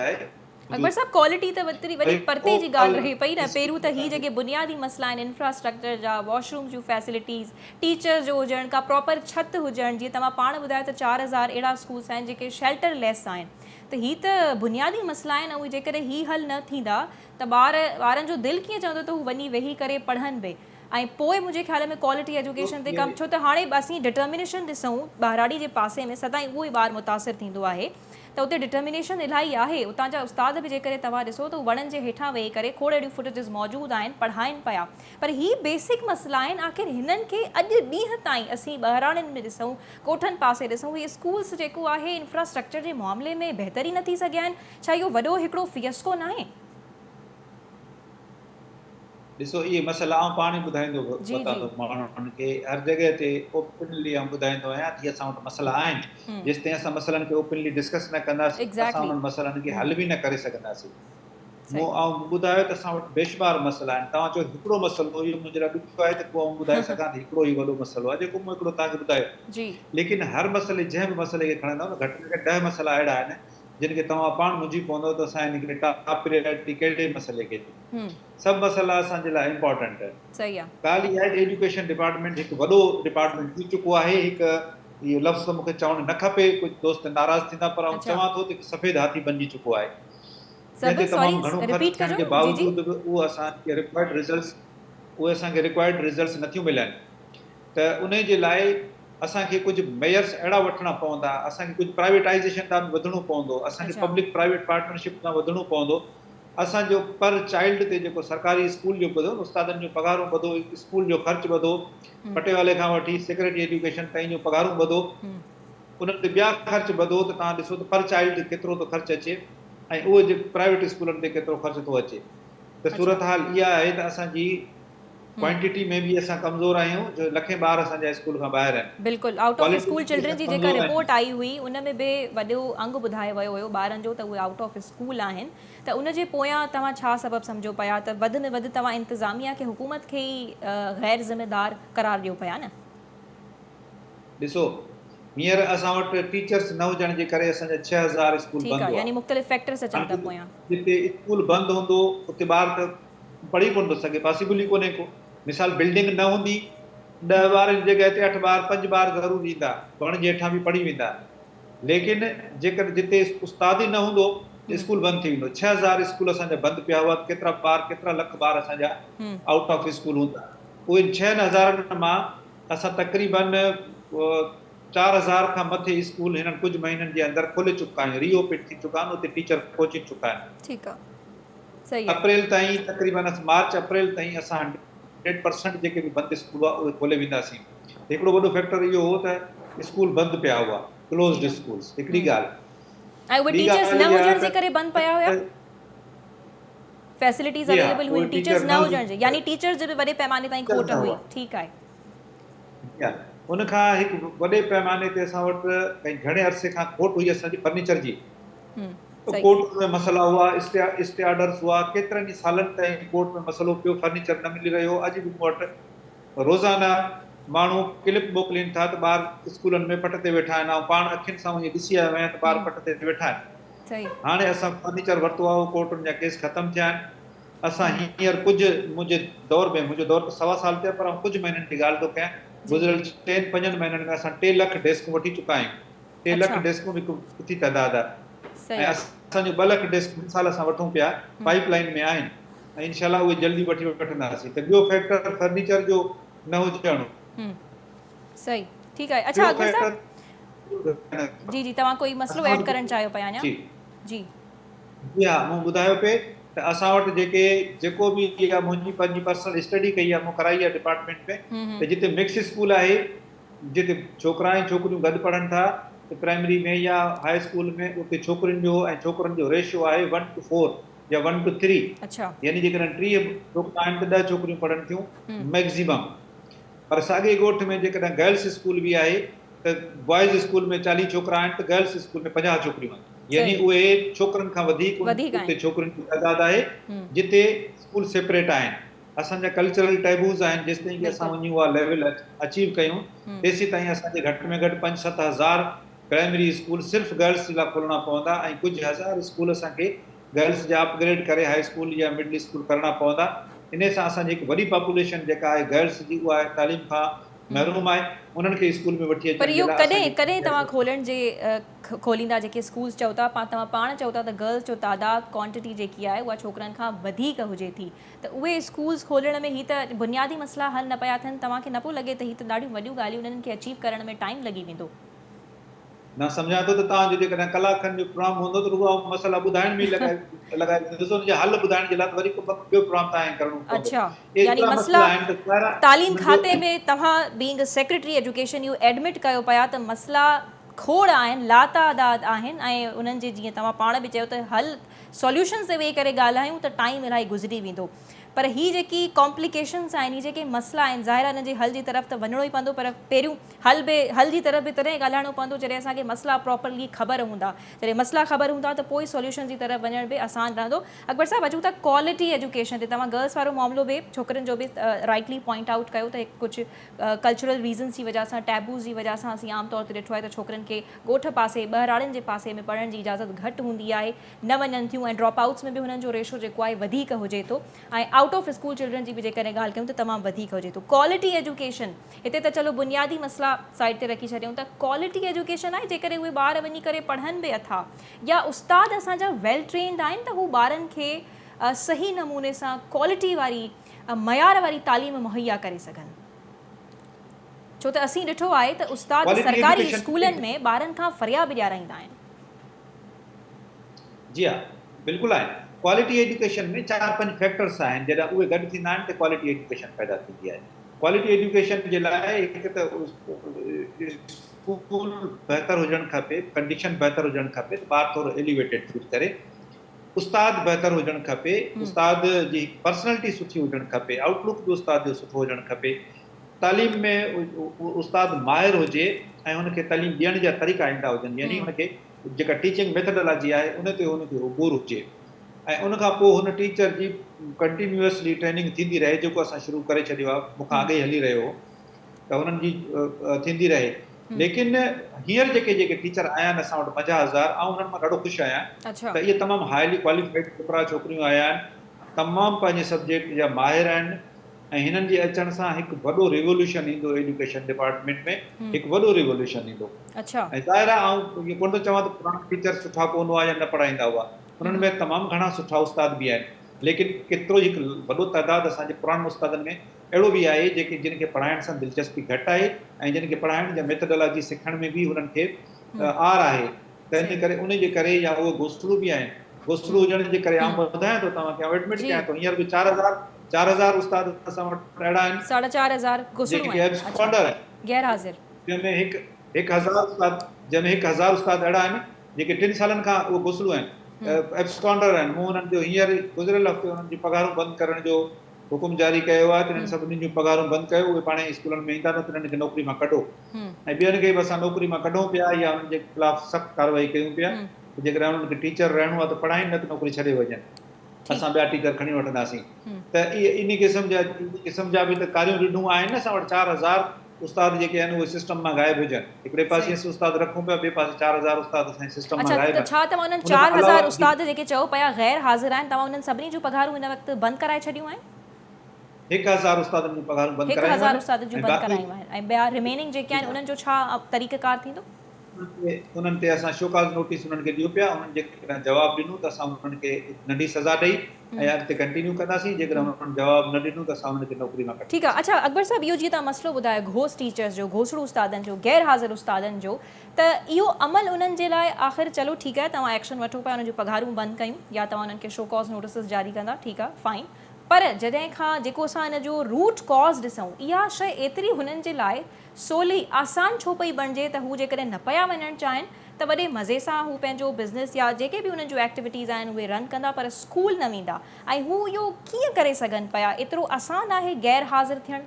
آهي. اڪبر صاحب ڪوالٽي ته وتري وڏي پرتي جي ڳالهه رهي پئي نه پهريون ته هي جيڪي بنيادي مسئلا آهن انفراسٽرڪچر جا واش رومز جون فيسلٽيز ٽيچرز جو هجڻ ڪا پراپر ڇت هجڻ جيئن توهان پاڻ ٻڌايو ته 4000 اهڙا اسڪولس آهن جيڪي شيلٽر ليس آهن ته هي ته بنيادي مسئلا آهن ۽ جيڪڏهن هي حل نه ٿيندا ته ٻار ٻارن جو دل ڪيئن چوندو ته هو وڃي ويهي ڪري پڙهن به ۽ پوء منهنجي خيال ۾ ڪوالٽي ايجوڪيشن تي ڪم ڇو ته هاڻي اسين ڊٽرمينيشن ڏسون ٻهراڙي جي پاسي ۾ سدائين اهو ئي ٻار متاثر ٿيندو آهي ته اتي ڊٽرمينيشن الاهي آهي اتان جا استاد به جيڪڏهن توهان ڏسو ته هو وڻن جي هيٺان ويهي ڪري کوڙ اهڙيون فوٽيجز موجود آهن پڙهائن پيا پر هي بيسڪ مسئلا آهن آخر هنن کي اڄ ڏينهن تائين اسين ٻهراڙين ۾ ڏسون ڳوٺن پاسي ڏسون هي اسڪولس جيڪو آهي انفراسٽرڪچر جي معاملي ۾ بهتر ئي نه ٿي سگهيا آهن ڇا اهو وڏو هڪڙو فيسڪو ناهي؟ ڏسو اهي مسئلا آئون پاڻ ئي ٻڌائيندو وتان ٿو ماڻهن کي هر جڳهه تي اوپنلي آئون ٻڌائيندو آهيان ته هي اسان وٽ مسئلا آهن جيستائين اسان مسئلن کي اوپنلي ڊسڪس نه ڪنداسين اسان انهن مسئلن کي حل به نه ڪري سگهنداسين مون آئون ٻڌايو ته اسان وٽ بيشمار مسئلا آهن توهان چئو هڪڙو مسئلو اهو منهنجي لاء ڏکيو آهي ته ڪو آئون ٻڌائي سگهان ته هڪڙو ئي وڏو مسئلو آهي جيڪو مون هڪڙو توهان کي ٻڌايو ليڪن هر مسئلي جنهن به مسئلي کي کڻندؤ نه گهٽ ۾ گهٽ 10 مسئلا اهڙا آهن جن کي توهان پاڻ منجهي پوندؤ ته اسان ان کي ٽاپ پريارٽي ڪهڙي مسئلي کي ڏيون. سڀ مسئلا اسان جي لاء امپارٽنٽ آهن. ڳالهه اها آهي ته ايجوڪيشن ڊپارٽمينٽ هڪ وڏو ڊپارٽمينٽ ٿي چڪو آهي. هڪ اهو لفظ ته مون کي چوڻ نه کپي، ڪجهه دوست ناراض ٿيندا پر آئون چوان ٿو ته هڪ سفيد هاٿي بنجي چڪو آهي. جنهن تي تمام گهڻو خرچ ٿيڻ جي باوجود به اهو اسان کي رڪوائرڊ رزلٽس اهي اسان کي رڪوائرڊ رزلٽس نٿيون ملن ته انهي جي لاء اسان کي ڪجهه ميئرس اهڙا وٺڻا پوندا، اسان کي ڪجهه پرائيويٽائيزيشن ڏانهن به وڌڻو پوندو، اسان کي پبلڪ پرائيويٽ پارٽنرشپ ڏانهن وڌڻو پوندو، اسان جو پر چائلڊ تي جيڪو سرڪاري اسڪول جو ٻڌو استادن جون پگهارون ٻڌو، اسڪول جو خرچ ٻڌو، پٽيوالي کان وٺي سيڪريٽري ايجوڪيشن تائين جون پگهارون ٻڌو، انهن تي ٻيا خرچ ٻڌو ته توهان ڏسو ته پر چائلڊ ڪيترو ٿو خرچ اچي ۽ اهو جي پرائيويٽ اسڪولن تي ڪيترو خرچ ٿو اچي ته صورتحال اها آهي ته اسان جي ڪوانٽيٽي ۾ به اسان ڪمزور آهيون جو لکين ٻار اسان جا اسڪول کان ٻاهر آهن. بلڪل آئوٽ آف اسڪول چلڊرين جي جيڪا رپورٽ آئي هئي ان ۾ به وڏو انگ ٻڌايو ويو هيو ٻارن جو ته اهي آئوٽ آف اسڪول آهن ته ان جي پويان توهان ڇا سبب سمجهو پيا ته وڌ ۾ وڌ توهان انتظاميا کي حڪومت کي ئي غير ذميدار قرار ڏيو پيا نه. ڏسو هينئر اسان وٽ ٽيچرس نه هجڻ جي ڪري اسان جا 6000 اسڪول ٺيڪ بند آ هئا. يعني مختلف فيڪٽرس اچن ٿا پويان. جتي اسڪول بند هوندو اتي ٻار ته پڙهي ڪونه ٿو سگهي پاسيبل ئي ڪونهي ڪو مثال بلڊنگ نه هوندي 10 ٻارن جي جڳهه تي 8 ٻار 5 ٻار ضرور ايندا وڻ جي هيٺان به پڙهي ويندا ليڪن جيڪڏهن جتي استاد ئي نه هوندو ته اسڪول بند ٿي ويندو. 6000 اسڪول اسان جا بند پيا هئا ته ڪيترا ٻار ڪيترا لک ٻار اسان جا آئوٽ آف اسڪول هوندا. اهن ڇهن هزارن مان اسان تقريبن 4000 کان مٿي اسڪول هنن ڪجهه مهينن جي اندر کولي چڪا آهيون، ري اوپن ٿي چڪا آهن، اتي ٽيچر پهچي چڪا آهن. ٺيڪ آ صحيح آ. اپريل تائين تقريبن مارچ اپريل تائين اسان 100% جيڪي به بند اسڪول هئا اهي کولي وينداسين. هڪڙو وڏو فيڪٽر اهو هو ته اسڪول بند پيا هئا، ڪلوزڊ اسڪولز، هڪڙي ڳالهه. ۽ اهي ٻي ٽيچرز ڳالهه نه اها هجڻ جي ته ڪري بند پيا هيا؟ فيسلٽيز جي ها، اويليبل اهي هيون ٽيچرز ٽيچر نه نه هجڻ جي يعني ٽيچرز جي به وڏي پيماني تائين ٽيچر کوٽ نه هئي هئا. ٺيڪ آهي. جي ها، ان کان هڪ وڏي پيماني تي اسان وٽ ڪئي گهڻي عرصي کان کوٽ هئي اسان جي فرنيچر جي. صحيح. ڪورٽ ۾ مسئلا هئا، اسٽي آرڊرز هئا، ڪيترن ئي سالن تائين ڪورٽ ۾ مسئلو پيو، فرنيچر نه ملي رهيو، اڄ به مون وٽ روزانه ماڻهو ڪلپ موڪلين ٿا ته ٻار اسڪولن ۾ پٽ تي ويٺا آهن، آئون پاڻ اکين سان وڃي ڏسي آيو آهيان ته ٻار پٽ تي ويٺا آهن. هاڻي اسان فرنيچر ورتو آهي، اهو ڪورٽن جا ڪيس ختم ٿيا آهن. اسان هينئر ڪجهه منهنجي دور ۾، منهنجو دور ته سوا سال ٿيو آهي پر آئون ڪجهه مهينن جي ڳالهه ٿو ڪيان، گذريل چئن پنجن مهينن ۾ اسان 3 لک ڊيسڪون وٺي چڪا آهيون. 3 لک ڊيسڪون به هڪ سٺي تعداد آهي ۽ اسان جون 2 لک ڊيسڪون هن سال اسان وٺون پيا، پائيپ لائين ۾ آهن. ۽ انشاء الله اهي جلدي وٺي وٺنداسين ته ٻيو فيڪٽر فرنيچر جو نه هجڻ. صحيح ٺيڪ آهي اڇا اڪبر صاحب جي جي توهان ڪوئي مسئلو ايڊ ڪرڻ چاهيو پيا اڃا جي جي جي ها مون ٻڌايو پئي ته اسان وٽ جيڪي جيڪو به يا منهنجي پنهنجي پرسنل اسٽڊي ڪئي آهي مون ڪرائي آهي ڊپارٽمينٽ ۾ ته جتي مڪس اسڪول آهي جتي ڇوڪرا ۽ ڇوڪريون گڏ پڙهن ٿا ته پرائمري ۾ يا هاء اسڪول ۾ اتي ڇوڪرين جو ۽ ڇوڪرن جو ريشو آهي ون ٽو فور يا ون ٽو ٿري يعني جيڪڏهن 30 ڇوڪرا آهن ته 10 ڇوڪريون پڙهن ٿيون ميڪزيمم پر ساڳئي ڳوٺ ۾ جيڪڏهن گرلس اسڪول به آهي ته بوائز اسڪول ۾ 40 ڇوڪرا آهن ته گرلس اسڪول ۾ 50 ڇوڪريون آهن يعني اهي ڇوڪرن کان وڌيڪ اتي ڇوڪرين جو تعداد آهي جتي اسڪول سيپريٽ آهن. اسان جا ڪلچرل ٽيبوز آهن جيستائين ڪي اسان وڃي اها ليول اچيو ڪيون تيسين تائين اسان کي گهٽ ۾ گهٽ 5 7 هزار پرائمري اسڪول صرف گرلس جي لاء کولڻا پوندا ۽ ڪجهه هزار اسڪول اسان کي گرلس جا اپ گريڊ ڪري هاء اسڪول يا مڊل اسڪول ڪرڻا پوندا انهي سان اسان جي هڪ وڏي پاپوليشن جيڪا آهي گرلس جي اها تعليم کان محروم آهي انهن کي اسڪول ۾ وٺي پر اچڻ جي اهو لاء اسان ڪڏهن کي ڪڏهن توهان کولڻ جي کوليندا جيڪي اسڪولز چئو ٿا توهان پاڻ چئو ٿا ته گرلس جو تعداد ڪوانٽٽي جيڪي آهي اها ڇوڪرن کان وڌيڪ هجي ٿي ته اهي اسڪولز کولڻ ۾ هي ته بنيادي مسئلا حل نه پيا ٿين توهان کي نه پيو لڳي ته هي ته ڏاڍيون وڏيون ڳالهيون انهن کي اچيو ڪرڻ ۾ ٽائيم لڳي ويندو. نه سمجهان ٿو ته توهان جو جيڪڏهن ڪلاڪ کن جو پروگرام هوندو ته رڳو آئون مسئلا ٻڌائڻ ۾ ئي لڳائي لڳائي ويندس ان جا حل ٻڌائڻ جي لاء ته وري ڪو ٻيو پروگرام توهان کي ڪرڻو پوندو. اڇا يعني ايترا مسئلا مسئلا آهن ته ظاهر آهي تعليم انهن جو کاتي ۾ توهان بينگ سيڪريٽري ايجوڪيشن اهو ايڊمٽ ڪيو پيا ته مسئلا کوڙ آهن لاتعداد آهن ۽ انهن جي جيئن توهان پاڻ به چيو ته حل سوليوشنز تي ويهي ڪري ڳالهايون ته ٽائيم الاهي گذري ويندو پر هي جيڪي ڪامپليڪيشنز آهن هي جيڪي مسئلا آهن ظاهر آهي انهن جي حل جي طرف ته وڃڻو ئي پوندو پر پهريون حل به حل جي طرف به تڏهن ڳالهائڻو پوندو جڏهن اسان کي مسئلا پراپرلي خبر هوندا جڏهن مسئلا خبر هوندا ته پوء سوليوشنز جي طرف وڃڻ به آسان رهندو اڪبر صاحب اچون ٿا ڪوالٽي ايجوڪيشن تي توهان گرلس وارو معاملو به ڇوڪرين جو به رائٽلي پوائنٽ آئوٽ ڪيو ته ڪجهه ڪلچرل ريزنز جي وجه سان ٽيبوز جي وجه سان اسين عام طور تي ڏٺو آهي ته ڇوڪرين کي ڳوٺ پاسي ٻهراڙين جي پاسي ۾ پڙهڻ جي اجازت گهٽ هوندي آهي نه وڃن ٿيون ۽ ڊراپ آئوٽس ۾ به هنن جو ريشو جيڪو آهي وڌيڪ هجي ٿو ۽ آئوٽ آف اسڪول چلڊرن جي به جيڪڏهن ڳالهه ڪيون ته تمام وڌيڪ هجي ٿو ڪوالٽي ايجوڪيشن هتي ته چلو بنيادي مسئلا سائيڊ تي رکي ڇڏيون ته ڪوالٽي ايجوڪيشن آهي جيڪڏهن اهي ٻار وڃي ڪري پڙهن به اٿا يا استاد اسان جا ويل ٽرينڊ آهن ته هو ٻارن کي صحيح نموني سان ڪوالٽي واري معيار واري تعليم مهيا ڪري سگهن. ڇو ته اسين ڏٺو آهي ته استاد سرڪاري اسڪولن ۾ ٻارن کان فريا به ڏيارائيندا آهن. جي ها بلڪل آهن. ڪوالٽي ايجوڪيشن ۾ 4 5 فيڪٽرس آهن جڏهن اهي گڏ ٿيندا آهن ته ڪوالٽي ايجوڪيشن پيدا ٿيندي آهي. ڪوالٽي ايجوڪيشن جي لاء هڪ ته اسڪول بهتر هجڻ کپي، ڪنڊيشن بهتر هجڻ کپي ته ٻار ٿورو ايليويٽيڊ فيل ڪري. استاد بهتر هجڻ کپي، استاد جي هڪ پرسنلٽي سٺي هجڻ کپي، آئوٽ لڪ به استاد جو سٺو هجڻ کپي. تعليم ۾ استاد ماهر هجي ۽ هن کي تعليم ڏيڻ جا طريقا ايندا هجن يعني هن کي جيڪا ٽيچنگ ميٿڊالاجي آهي ان تي هن کي عبور هجي ۽ ان کان پوء هن ٽيچر جي ڪنٽينيوسلي ٽريننگ ٿيندي رهي جيڪو اسان شروع ڪري ڇڏيو آهي مون کان اڳ ئي هلي رهيو هو ته انهن جي ٿيندي رهي ليڪن هينئر جيڪي جيڪي ٽيچر آيا آهن اسان وٽ 50,000 آئون انهن مان ڏاڍو خوش آهيان ته اهي تمام هائلي ڪواليفائيڊ ڇوڪرا ڇوڪريون آيا آهن تمام پنهنجي سبجيڪٽ جا ماهر آهن. ۽ هنن جي اچڻ سان هڪ وڏو ريولوشن ايندو ايجوڪيشن ڊپارٽمينٽ ۾ هڪ وڏو ريولوشن ايندو. ۽ ظاهر آهي آئون اهو ڪونه ٿو چوان ته پراڻا ٽيچر سٺا ڪونه هئا يا نه پڙهائيندا هئا، انهن ۾ تمام گهڻا سٺا استاد به آهن، ليڪن ڪيترو ئي هڪ وڏو تعداد اسان جي پراڻن استادن ۾ اهڙو به آهي جيڪي جن کي پڙهائڻ سان دلچسپي گهٽ آهي ۽ جن کي پڙهائڻ جا ميٿڊالاجي سکڻ ۾ به انهن کي آر آهي. تنهن جي ڪري ان جي ڪري يا اهي گوسڙو به آهن. گوسڙو هجڻ جي ڪري آئون ٻڌايان ٿو توهان کي آئون ايڊمٽ ڪيان ٿو هينئر به 4000 4000 استاد اسان وٽ اهڙا آهن. 4500 گوسڙو جيڪي آهن. ايبسڪانڊر آهن. غير حاضر. جنهن ۾ هڪ هڪ هزار استاد جنهن ۾ 1000 استاد اهڙا آهن جيڪي 3 سالن کان اهي گوسڙو آهن ايبسڪانڊر آهن. مون انهن جو هينئر گذريل هفتي انهن جون پگهارون بند ڪرڻ جو حڪم جاري ڪيو آهي ته انهن سڀني جون پگهارون بند ڪيو اهي پاڻهي اسڪولن ۾ ايندا نه ته انهن کي نوڪري مان ڪڍو. ۽ ٻين کي به اسان نوڪري مان ڪڍون پيا يا انهن جي خلاف سخت ڪارروائي ڪيون پيا ته جيڪڏهن انهن کي ٽيچر رهڻو آهي ته پڙهائين نه ته نوڪري ڇڏي وڃن اسان ٻيا ٽيچر کڻي وٺنداسين ته اهي انهي قسم جا انهي قسم جا به ته ڪاريون رڍون آهن نه اسان وٽ 4000 استاد جيڪي آهن اهي سسٽم مان غائب هجن هڪڙي پاسي اسين استاد رکون پيا ٻئي پاسي 4000 استاد اسان جي سسٽم مان اڇا غائب ته آهن ڇا توهان انهن ان کان 4000 علاوه استاد جيڪي چئو پيا غير حاضر آهن توهان انهن سڀني جون پگهارون هن وقت بند ڪرائي ڇڏيون آهن؟ 1000 استادن جون پگهارون بند هڪ ڪرايون هزار آهن استادن جون ۽ بند باقي ڪرايون آهن ۽ ٻيا ريميننگ جيڪي آهن انهن جو ڇا طريقه ڪار ٿيندو؟ انهن تي اسان شوڪاز نوٽيس انهن کي ڏيون پيا انهن جيڪڏهن جواب ڏنو ته اسان انهن کي ننڍي سزا ڏئي ۽ اڳتي ڪنٽينيو ڪنداسين جيڪڏهن انهن جواب نه ڏنو ته اسان انهن کي نوڪري مان ٺيڪ آهي ڪڍنداسين. اڇا اڪبر صاحب اهو جيئن توهان مسئلو ٻڌايو گهوسٽ ٽيچرز جو گهوسڙو استادن جو غير حاضر استادن جو ته اهو عمل انهن جي لاء آخر چلو ٺيڪ آهي توهان ايڪشن وٺو پيا انهن جون پگهارون بند ڪيون يا توهان انهن کي شوڪاز نوٽيسز جاري ڪندا ٺيڪ آهي فائن پر جڏهن کان جيڪو اسان ان جو روٽ ڪاز ڏسون اها شيء ايتري هنن جي لاء سولي، آسان ڇو پئي بڻجي ته هو جيڪڏهن نه پيا وڃڻ چاهين ته وڏي مزي سان هو پنهنجو بزنس يا جيڪي به انهن جون ايڪٽيوٽيز آهن اهي رن ڪندا پر اسڪول نه ويندا ۽ هو اهو ڪيئن ڪري سگهن پيا ايترو آسان آهي غير حاضر ٿيڻ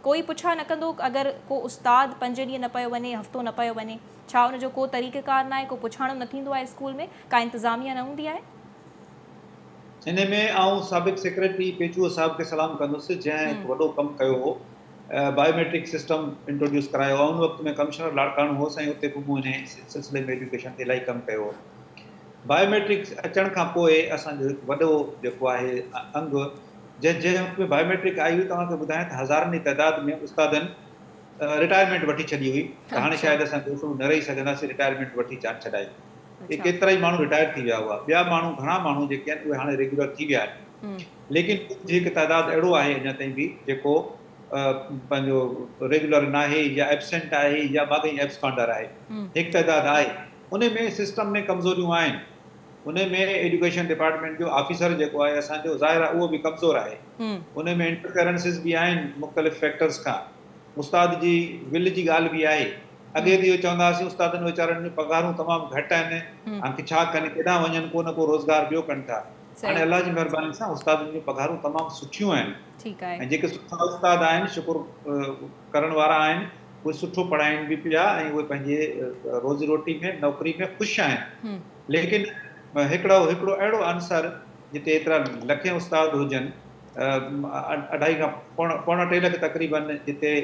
ڪوئي پڇا نه ڪندو اگر ڪو استاد پنج ڏينهن نه پيو وڃي هفتو نه پيو وڃي ڇا ان جو ڪو طريقيڪار ناهي ڪو پڇاڻو نه ٿيندو آهي اسڪول ۾ ڪا انتظاميا نه هوندي آهي. انهي ۾ آئون سابق سيڪريٽري پيچوهو صاحب کي سلام ڪندس جنهن هڪ وڏو ڪم ڪيو هو بايوميٽرڪ سسٽم انٽروڊيوس ڪرايو آئون ان وقت ۾ ڪمشنر لاڙڪاڻو هوس ۽ اتي به مون انهي سلسلي ۾ ايجوڪيشن تي الاهي ڪم ڪيو هو بايوميٽرڪ اچڻ کان پوء اسان جو هڪ وڏو جيڪو آهي انگ جنهن جنهن وقت ۾ بايوميٽرڪ آئي هئي توهان کي ٻڌايان ته هزارن جي تعداد ۾ استادن رٽائرمينٽ وٺي ڇڏي هئي ته هاڻي شايد اسان گوسڙو نه رهي سگهنداسين رٽائرمينٽ وٺي جان ڇڏائي اهي ڪيترائي ماڻهو رٽائر ٿي ويا هئا، ٻيا ماڻهو گهڻا ماڻهو جيڪي آهن اهي هاڻي ريگيولر ٿي ويا آهن ليڪن ڪجهه هڪ تعداد اهڙو آهي اڃا تائين به جيڪو پنهنجو ريگيولر ناهي يا ايبسنٽ آهي يا ماڳهين ايبسڪانڊر آهي هڪ تعداد آهي ان ۾ سسٽم ۾ ڪمزوريون آهن ان ۾ ايجوڪيشن ڊپارٽمينٽ جو آفيسر جيڪو آهي اسان جو ظاهر آهي اهو به ڪمزور آهي ان ۾ انٽرفيرنسز به آهن مختلف فيڪٽرز کان استاد جي ول جي ڳالهه به آهي اڳي ته اهو چوندا هئاسين استادن ويچارن جون پگهارون تمام گهٽ آهن هاڻ ڇا ڪن ڪيڏانهن وڃن ڪو نه ڪو روزگار ٻيو ڪن ٿا هاڻي الله جي مهرباني سان استادن جون پگهارون تمام سٺيون آهن ۽ جيڪي سٺا استاد آهن شڪر ڪرڻ وارا آهن اهي سٺو پڙهائين به پيا ۽ اهي پنهنجي روزي روٽي ۾ نوڪري ۾ خوش آهن ليڪن هڪڙو هڪڙو اهڙو عنصر جتي ايترا لکين استاد هجن اڍائي کان پوڻا ٽي لک تقريبن جتي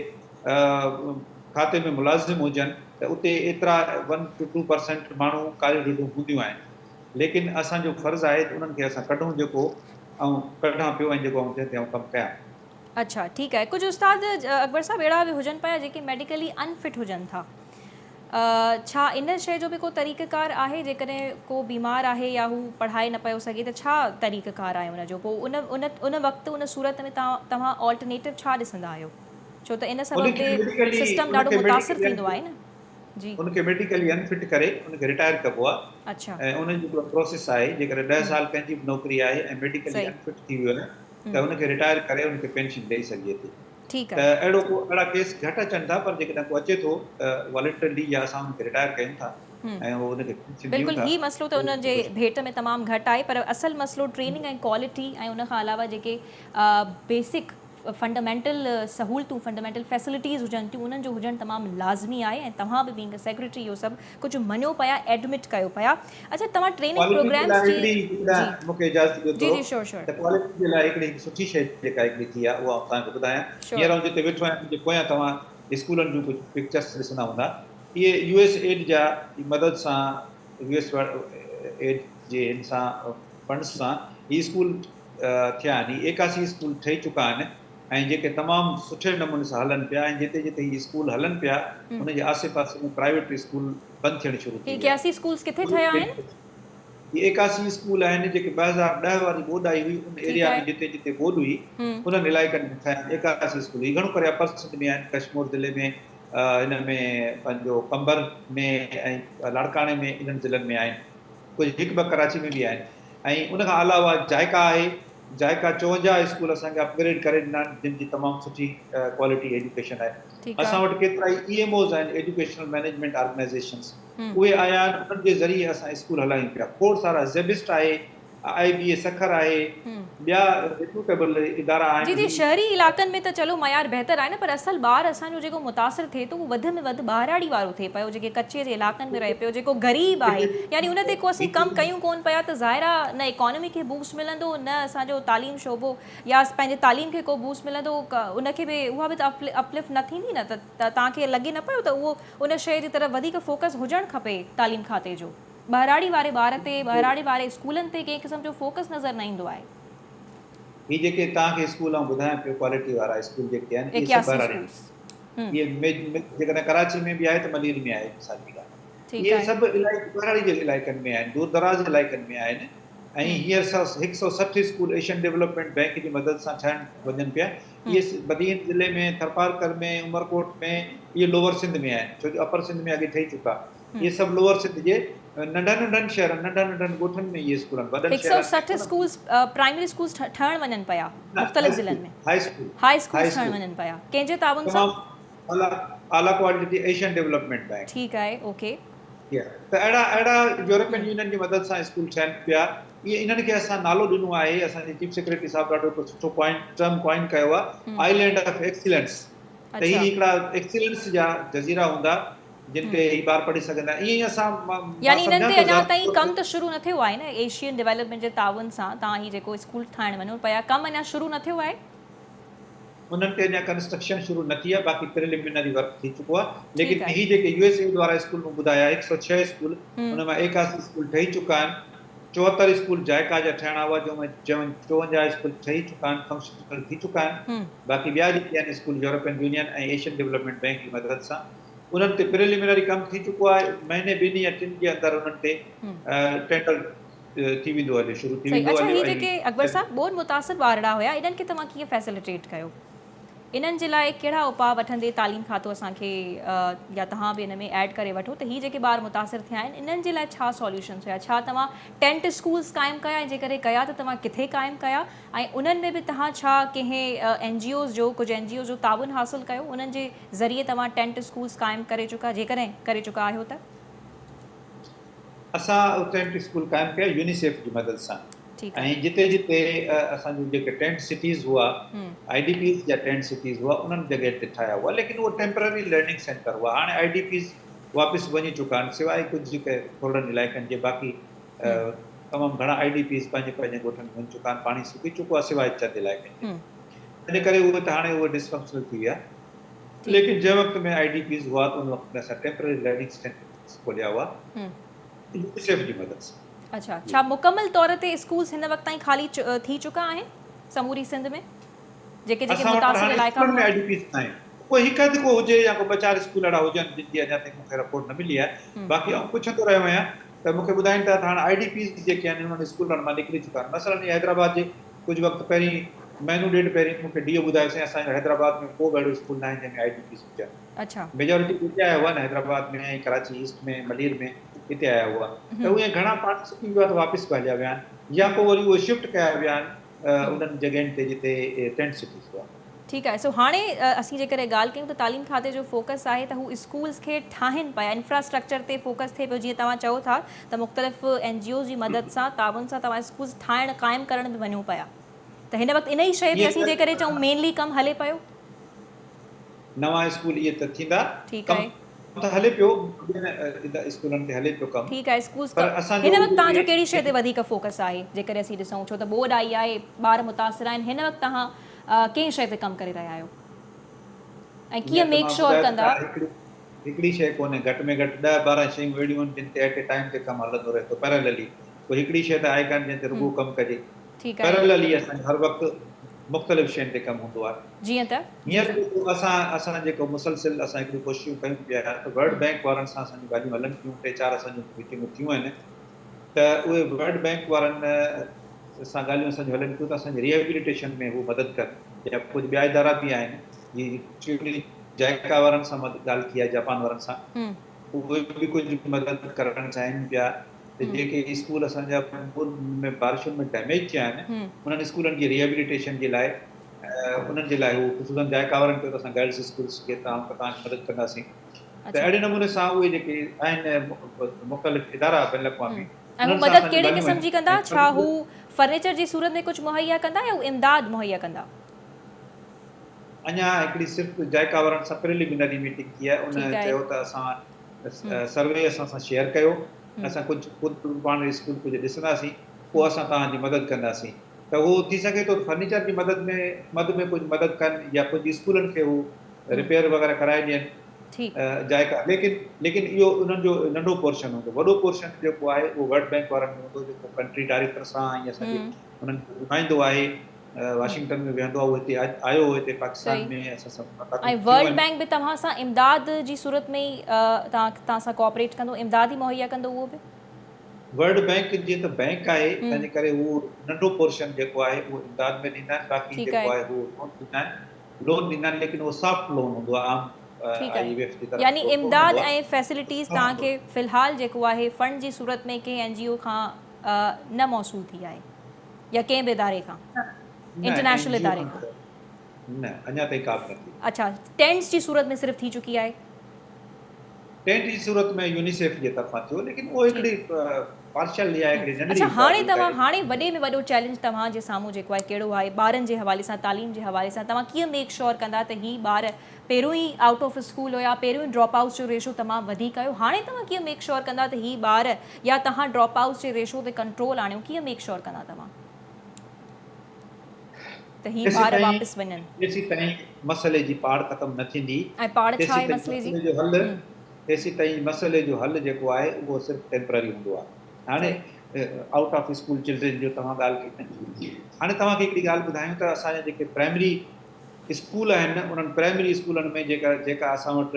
کاتي ۾ ملازم هجن ته اتي ايترا ون ٽو ٽو پرسنٽ ماڻهو ڪاريون رڍون هونديون آهن ليڪن اسان جو فرض آهي ته انهن کي اسان ڪڍون جيڪو آئون ڪڍان پيو ۽ جيڪو آئون جنهن تي آئون ڪم ڪيان. اڇا ٺيڪ آهي ڪجهه استاد اڪبر صاحب اهڙا به هجن پيا جيڪي ميڊيڪلي ان فٽ هجن ٿا ڇا ان شيء جو به ڪو طريقه ڪار آهي جيڪڏهن ڪو بيمار آهي يا هو پڙهائي نه پيو سگهي ته ڇا طريقه ڪار آهي ان جو پوء ان ان ان وقت ان صورت ۾ توهان آلٽرنيٽو ڇا ڏسندا آهيو ڇو ته ان ان سبب کي به ميڊيڪلي سسٽم ان ڏاڍو کي متاثر ميڊيڪلي ٿيندو آهي نه جي. ان کي ميڊيڪلي ان فٽ ڪري ان کي رٽائر ڪبو آهي ۽ ان جو جيڪو پروسيس آهي جيڪڏهن 10 سال ڪنهن جي به نوڪري آهي ۽ ميڊيڪلي ان فٽ ٿي ويو آهي ته ان کي رٽائر ڪري ان کي پينشن ڏئي سگهجي ٿي. ٺيڪ ته آهي. اهڙو ڪو اهڙا ڪيس گهٽ اچن ٿا پر جيڪڏهن ڪو اچي ٿو ته والنٽرلي يا اسان ان کي رٽائر ڪيون ٿا ۽ ان کي پينشن ڏيون بلڪل ٿا. هي مسئلو ته ان جي ڀيٽ ۾ تمام گهٽ آهي پر اصل مسئلو ٽريننگ ۽ ڪوالٽي ۽ ان کان علاوه جيڪي بيسڪ فنڊامينٽل سهولتون فنڊامينٽل فيسلٽيز هجن ٿيون انهن جو هجڻ تمام لازمي آهي ۽ توهان به بينگ سيڪريٽري اهو سڀ ڪجهه مڃو پيا ايڊمٽ ڪيو پيا اڇا توهان ٽريننگ ڪوالٽي جي پروگرامز لاء جي هڪڙي جي جيڪڏهن مون کي اجازت ڏيو جي ٿورو جي شور شور ته ڪوالٽي جي لاء هڪڙي هڪ سٺي شيء جيڪا هڪڙي ٿي آهي اها آئون توهان کي ٻڌايان شور هينئر آئون جتي ويٺو آهيان منهنجي پويان توهان اسڪولن جون ڪجهه پڪچرس ڏسندا هوندا اهي يو ايس ايڊ جا مدد سان يو ايس ايڊ جي هن سان فنڊس سان هي اسڪول ٿيا آهن هي 81 اسڪول ٺهي چڪا آهن ۽ جيڪي تمام سٺي نموني سان هلن پيا ۽ جتي جتي هي اسڪول هلن پيا ان جي آسي پاسي ۾ پرائيويٽ اسڪول بند ٿيڻ شروع ٿي ويا. 81 اسڪولز ڪٿي ٺهيا آهن؟ هي 81 اسڪول آهن جيڪي 2010 واري ٻوڏ آئي هئي ان ايريا ۾ جتي جتي ٻوڏ هئي انهن علائقن ۾ ٺهيا آهن 81 اسڪول. هي گهڻو ڪري اپر سنڌ ۾ آهن، ڪشمور ضلعي ۾ هن ۾ پنهنجو قمبر ۾ ۽ لاڙڪاڻي ۾ انهن ضلعن ۾ آهن. ڪجهه هڪ ٻه ڪراچي ۾ به آهن ۽ ان کان علاوه جائڪا آهي، جائڪا 54 اسڪول اسان کي اپگريڊ ڪري ڏنا آهن جن جي تمام سٺي ڪوالٽي ايجوڪيشن آهي. اسان وٽ ڪيترائي اي ايم اوز آهن ايجوڪيشنل مئنيجمينٽ آرگنائيزيشنس اهي آيا آهن انهن جي ذريعي اسان اسڪول هلايون پيا. کوڙ سارا زيبسٽ آهي، آء بي اي سکر آهي، ٻيا ريپيوٽيبل ادارا آهن. جي جي شهري علائقن ۾ ته چلو معيار بهتر آهي نه پر اصل ٻار اسان جو جيڪو متاثر ٿئي ٿو اهو وڌ ۾ وڌ ٻهراڙي وارو ٿئي پيو جيڪي ڪچي جي علائقن ۾ رهي پيو جيڪو غريب آهي يعني ان تي ڪو اسين ڪم ڪيون ڪون پيا ته ظاهر آهي نه اڪانومي کي بوسٽ ملندو نه اسان جو تعليم شعبو يا پنهنجي تعليم کي ڪو بوسٽ ملندو ان کي به اها به ته اپلفٽ نه ٿيندي نه ته توهان کي لڳي نه پيو ته اهو ان شيء جي طرف وڌيڪ فوڪس هجڻ کپي تعليم کاتي جو. ٻهراڙي واري ٻار تي، ٻهراڙي واري اسڪولن تي ڪنهن قسم جو فوڪس نظر نه ايندو آهي. هي جيڪي توهان کي اسڪول آئون ٻڌايان پيو ڪوالٽي وارا اسڪول جيڪي آهن اهي سڀ ٻهراڙي ۾ اهي جيڪڏهن ڪراچي ۾ به آهي ته ملير ۾ آهي مثال جي ڳالهه اهي سڀ علائقا ٻهراڙي جي علائقن ۾ آهن دور دراز علائقن ۾ آهن ۽ هينئر 160 اسڪول ايشين ڊولپمينٽ بئنڪ جي مدد سان ٺهڻ وڃن پيا اهي بدين ضلعي ۾ ٿرپارڪر ۾ عمرڪوٽ ۾ اهي لوئر سنڌ ۾ آهن ڇو جو اپر سنڌ ۾ اڳي ٺهي چڪا اهي سڀ لوئر سنڌ جي ننڍن ننڍن شهرن، ننڍن ننڍن ڳوٺن ۾ اهي اسڪول آهن، وڏن شهرن ۾ 160 اسڪولز پرائمري اسڪولز ٺهڻ وڃن پيا مختلف ضلعن ۾. هاء اسڪول هاء اسڪولز ٺهڻ وڃن پيا ڪنهن جي تعاون سان؟ تمام اعليٰ ڪوالٽي ايشين ڊولپمينٽ بئنڪ. ٺيڪ آهي اوڪي. ته اهڙا اهڙا يورپين يونين جي مدد سان اسڪول ٺهن پيا اهي انهن کي اسان نالو ڏنو آهي اسان جي چيف سيڪريٽري صاحب ڏاڍو هڪ سٺو ڪوائن ٽرم ڪوائن ڪيو آهي آئلينڊ آف ايڪسيلنس ته هي هڪڙا ايڪسيلنس جا جزيرا هوندا جن تي هي ٻار پڙهي سگهندا ائين ئي اسان مان يعني انهن سمجهان تي ٿو اڃا ذاتي تائين طور ڪم تي ته شروع نه ٿيو آهي نه ايشين ڊولپمينٽ جي تعاون سان توهان هي جيڪو اسڪول ٺاهڻ وڃو پيا ڪم اڃا شروع نه ٿيو آهي؟ انهن تي اڃا ڪنسٽرڪشن شروع نه ٿي آهي باقي پريليمنري ورڪ ٿي چڪو آهي ليڪن آهي هي جيڪي يو ايس ايڊ وارا اسڪول مون ٻڌايا 106 اسڪول ان مان 81 اسڪول ٺهي چڪا آهن 74 اسڪول جائڪا جا ٺهڻا هئا جنهن ۾ 54 اسڪول ٺهي چڪا آهن فنڪشنل ٿي چڪا آهن باقي ٻيا جيڪي آهن school European union ۽ Asian development bank جي مدد سان انهن تي پريليمنري ڪم ٿي چڪو آهي، مهيني ٻن يا ٽن جي اندر انهن تي ٽينڊر ٿي ويندو هليو شروع ٿي صحيح ويندو اڇا هليو هي ۽ جيڪي اڪبر صاحب ٻوڏ متاثر ٻارڙا هيا انهن کي توهان ڪيئن فيسليٽيٽ ڪيو انهن جي لاء ڪهڙا اپاء وٺندي تعليم کاتو اسان کي يا توهان به ان ۾ ايڊ ڪري وٺو ته هي جيڪي ٻار متاثر ٿيا آهن انهن جي لاء ڇا سوليوشنس هيا ڇا توهان ٽينٽ اسڪولس قائم ڪيا ۽ جيڪڏهن ڪيا ته توهان ڪٿي قائم ڪيا ۽ انهن ۾ به توهان ڇا ڪنهن اين جي اوز جو ڪجهه اين جي اوز جو تعاون حاصل ڪيو انهن جي ذريعي توهان ٽينٽ اسڪولز قائم ڪري چڪا جيڪڏهن ڪري چڪا آهيو ته؟ اسان ٽينٽ اسڪول قائم ڪيا يونيسيف جي مدد سان ۽ جتي جتي اسان جون جيڪي ٽينٽ سٽيز هئا I D Ps جا ٽينٽ سٽيز هئا انهن جڳهين تي ٺاهيا هئا ليڪن اهو ٽيمپرري لرننگ سينٽر هئا هاڻي I D Ps واپس وڃي چڪا آهن سواء ڪجهه ٿورڙن علائقن جي باقي تمام گهڻا I D Ps پنهنجي پنهنجي ڳوٺن ۾ وڃي چڪا آهن پاڻي سڪي چڪو آهي سواء چند علائقن جي ان ڪري اهي ته هاڻي اهي ڊسفنڪشنل ٿي ويا ليڪن جنهن وقت ۾ I D Ps هئا ته ان وقت ۾ اسان ٽيمپرري لرننگ سينٽرز کوليا هئا يونيسيف جي مدد سان. اڇا ڇا مڪمل طور تي اسڪولز هن وقت تائين خالي ٿي چڪا آهن سموري سنڌ ۾ جيڪي جيڪي اسان وٽ متاثر هاڻي علائقا اسڪولن ۾ هئا؟ I D Ps ناهن ڪو هڪ اڌ ڪو هجي يا ڪو ٻه چار اسڪول اهڙا هجن جن جي اڃا تائين مون کي رپورٽ نه ملي آهي باقي آئون پڇندو رهيو آهيان ته مون کي ٻڌائين ٿا ته هاڻ I D Ps جيڪي آهن انهن اسڪولن مان نڪري چڪا آهن مثلاً حيدرآباد جي ڪجهه وقت پهرين مهينو ڏيڍ پهرين مون کي ڊي او ٻڌايو سائين اسان جو حيدرآباد ۾ ڪو به اهڙو اسڪول ناهي جنهن ۾ I D Ps هجن. ميجارٽي اتي آيا هئا نه حيدرآباد ۾ ۽ ڪراچي ايسٽ ۾ ملير ۾ اتي آيا هئا ته اهي گهڻا پاڻي سڪي ويو آهي ته واپس به هليا ويا آهن يا پوء وري اهي شفٽ ڪيا ويا آهن انهن جڳهين تي جتي ٽينٽ سٽيز هئا. ٺيڪ آهي سو هاڻي اسين جيڪڏهن ڳالهه ڪيون ته تعليم کاتي جو فوڪس آهي ته هو اسڪولز کي ٺاهين پيا انفراسٽرڪچر تي فوڪس ٿئي پيو جيئن توهان چئو ٿا ته مختلف اين جي اوز جي مدد سان تعاون سان توهان اسڪولز ٺاهڻ قائم ڪرڻ به وڃو پيا ته هن وقت انهي شيء تي اسين جيڪڏهن چئون مينلي ڪم هلي پيو. نوان اسڪول اهي ته ٿيندا ٺيڪ ڪم آهي. ته هلي پيو ٻين اسڪولن تي هلي پيو ڪم ٺيڪ آهي اسڪولز پر اسان جو هن وقت توهان جو اهي ڪهڙي شيء تي وڌيڪ فوڪس آهي جيڪڏهن اسين ڏسون ڇو ته ٻوڏ آئي آهي ٻار متاثر آهن هن وقت توهان ڪنهن شيء تي ڪم ڪري رهيا آهيو ۽ ڪيئن هينئر ته ميڪ مان شور ٻڌايو ته ڪندا؟ هڪڙي هڪڙي شيء ڪونهي گهٽ ۾ گهٽ ڏهه ٻارهن شيون اهڙيون آهن جن تي ايٽ اي ٽائيم تي ڪم هلندو رهي ٿو پيرللي ڪو هڪڙي شيء ته آهي ڪانه جنهن تي رڳو ڪم ڪجي ٺيڪ آهي. پيرللي اسان جو هر وقت مختلف شين تي ڪم هوندو آهي. جيئن ته؟ هينئر جيڪو اسان اسان جيڪو مسلسل اسان هڪڙيون ڪوششون ڪيون پيا ته ورلڊ بينڪ وارن سان اسان جون ڳالهيون هلن پيون ٽي چار اسان جون ميٽنگون ٿيون آهن ته اهي ورلڊ بينڪ وارن سان ڳالهيون اسان جون هلن پيون ته اسان جي ريهيبليٽيشن ۾ هو مدد ڪن يا ڪجهه ٻيا ادارا به آهن جيئن جائڪا وارن سان ڳالهه ٿي آهي جاپان وارن سان اهي به ڪجهه مدد ڪرڻ چاهين پيا ته جيڪي اسڪول اسان جا ٻوڏ ۾ بارشن ۾ ڊيميج ٿيا آهن انهن اسڪولن جي ريهيبليٽيشن جي لاء انهن جي لاء هو خصوصن جائڪا وارن چيو ته اسان گرلس اسڪولس کي توهان کي مدد ڪنداسين ته اهڙي نموني سان اهي جيڪي آهن مختلف ادارا بين الاقوامي ۽ هو مدد ڪهڙي قسم جي ڪندا؟ ڇا هو فرنيچر جي صورت ۾ ڪجهه مهيا ڪندا يا هو امداد مهيا ڪندا؟ اڃا هڪڙي صرف جائڪا وارن سان پريليمنري ميٽنگ ٿي آهي ان چيو ته اسان سروي اسان سان شيئر ڪيو اسان ڪجهه خود پاڻ اسڪول ڪجهه ڏسنداسين پوء اسان توهان جي مدد ڪنداسين ته هو ٿي سگهي ٿو ته فرنيچر جي مدد ۾ مد ۾ ڪجهه مدد ڪن يا ڪجهه اسڪولن کي هو رپيئر وغيره ڪرائي ڏين جائڪا ليڪن ليڪن اهو انهن جو ننڍو پورشن هوندو وڏو پورشن جيڪو آهي اهو ورلڊ بينڪ وارن جو هوندو جيڪو ڪنٽري ڊائريڪٽر سان ۽ اسان جي انهن جو نمائندو آهي واشنگٽن ۾ ويهندو آهي اهو هتي آيو هو هتي پاڪستان ۾ اسان سان ملاقاتون ۽ ٿيون ورلڊ آهن. بينڪ به توهان سان امداد جي صورت ۾ ئي توهان سان ڪوآپريٽ ڪندو امداد ئي مهيا ڪندو اهو به؟ ورلڊ بينڪ جيئن ته بينڪ آهي تنهن جي ڪري هو ننڍو پورشن جيڪو آهي اهو امداد ۾ ڏيندا آهن باقي جيڪو آهي هو لون ڏيندا آهن لون ڏيندا آهن ليڪن اهو سافٽ لون هوندو آهي عام ٺيڪ آئي ايم ايف جي آهي طرف يعني لون ڪونه امداد هوندو آهي ۽ فيسلٽيز سافٽ توهان لون. کي في الحال جيڪو آهي فنڊ جي صورت ۾ ڪنهن اين جي او کان نه موصول ٿي آهي يا ڪنهن به اداري کان نه اين انٽرنيشنل جي او اداري کان کان. ته نه اڃا تائين ڪا به نه ٿي. اڇا ٽينٽس جي صورت ۾ صرف ٿي چڪي آهي. ٽينٽ جي صورت ۾ يونيسيف جي طرفان ٿيو ليڪن اهو هڪڙي پارشل يا هڪڙي ننڍڙي اڇا امداد هاڻي هئي توهان ڪا هاڻي وڏي ۾ وڏو چئلينج توهان جي سامهون جيڪو آهي ڪهڙو آهي ٻارن جي حوالي سان تعليم جي حوالي سان توهان ڪيئن ميڪ شور ڪندا ته هي ٻار پهريون ئي آئوٽ آف اسڪول هيا پهريون ئي ڊراپ آئوٽس جو ريشو تمام وڌيڪ هيو هاڻي توهان ڪيئن ميڪ شور ڪندا ته هي ٻار يا توهان ڊراپ آئوٽس جي ريشو تي ڪنٽرول آڻيو ڪيئن ميڪ شور ڪندا توهان ته هي ٻار واپس وڃن. جيسيتائين مسئلي جي پاڙ ختم نه ٿيندي ۽ پاڙ ڇا آهي مسئلي جي؟ جو حل تيسيتائين مسئلي جو حل جيڪو آهي اهو صرف ٽيمپرري هوندو آهي. هاڻي آئوٽ آف اسڪول چلڊرين جو توهان ڳالهه ڪئي نه هاڻي توهان کي هڪڙي ڳالهه ٻڌايون ته اسان جا جيڪي پرائمري اسڪول آهن انهن پرائمري اسڪولن ۾ جيڪا جيڪا اسان وٽ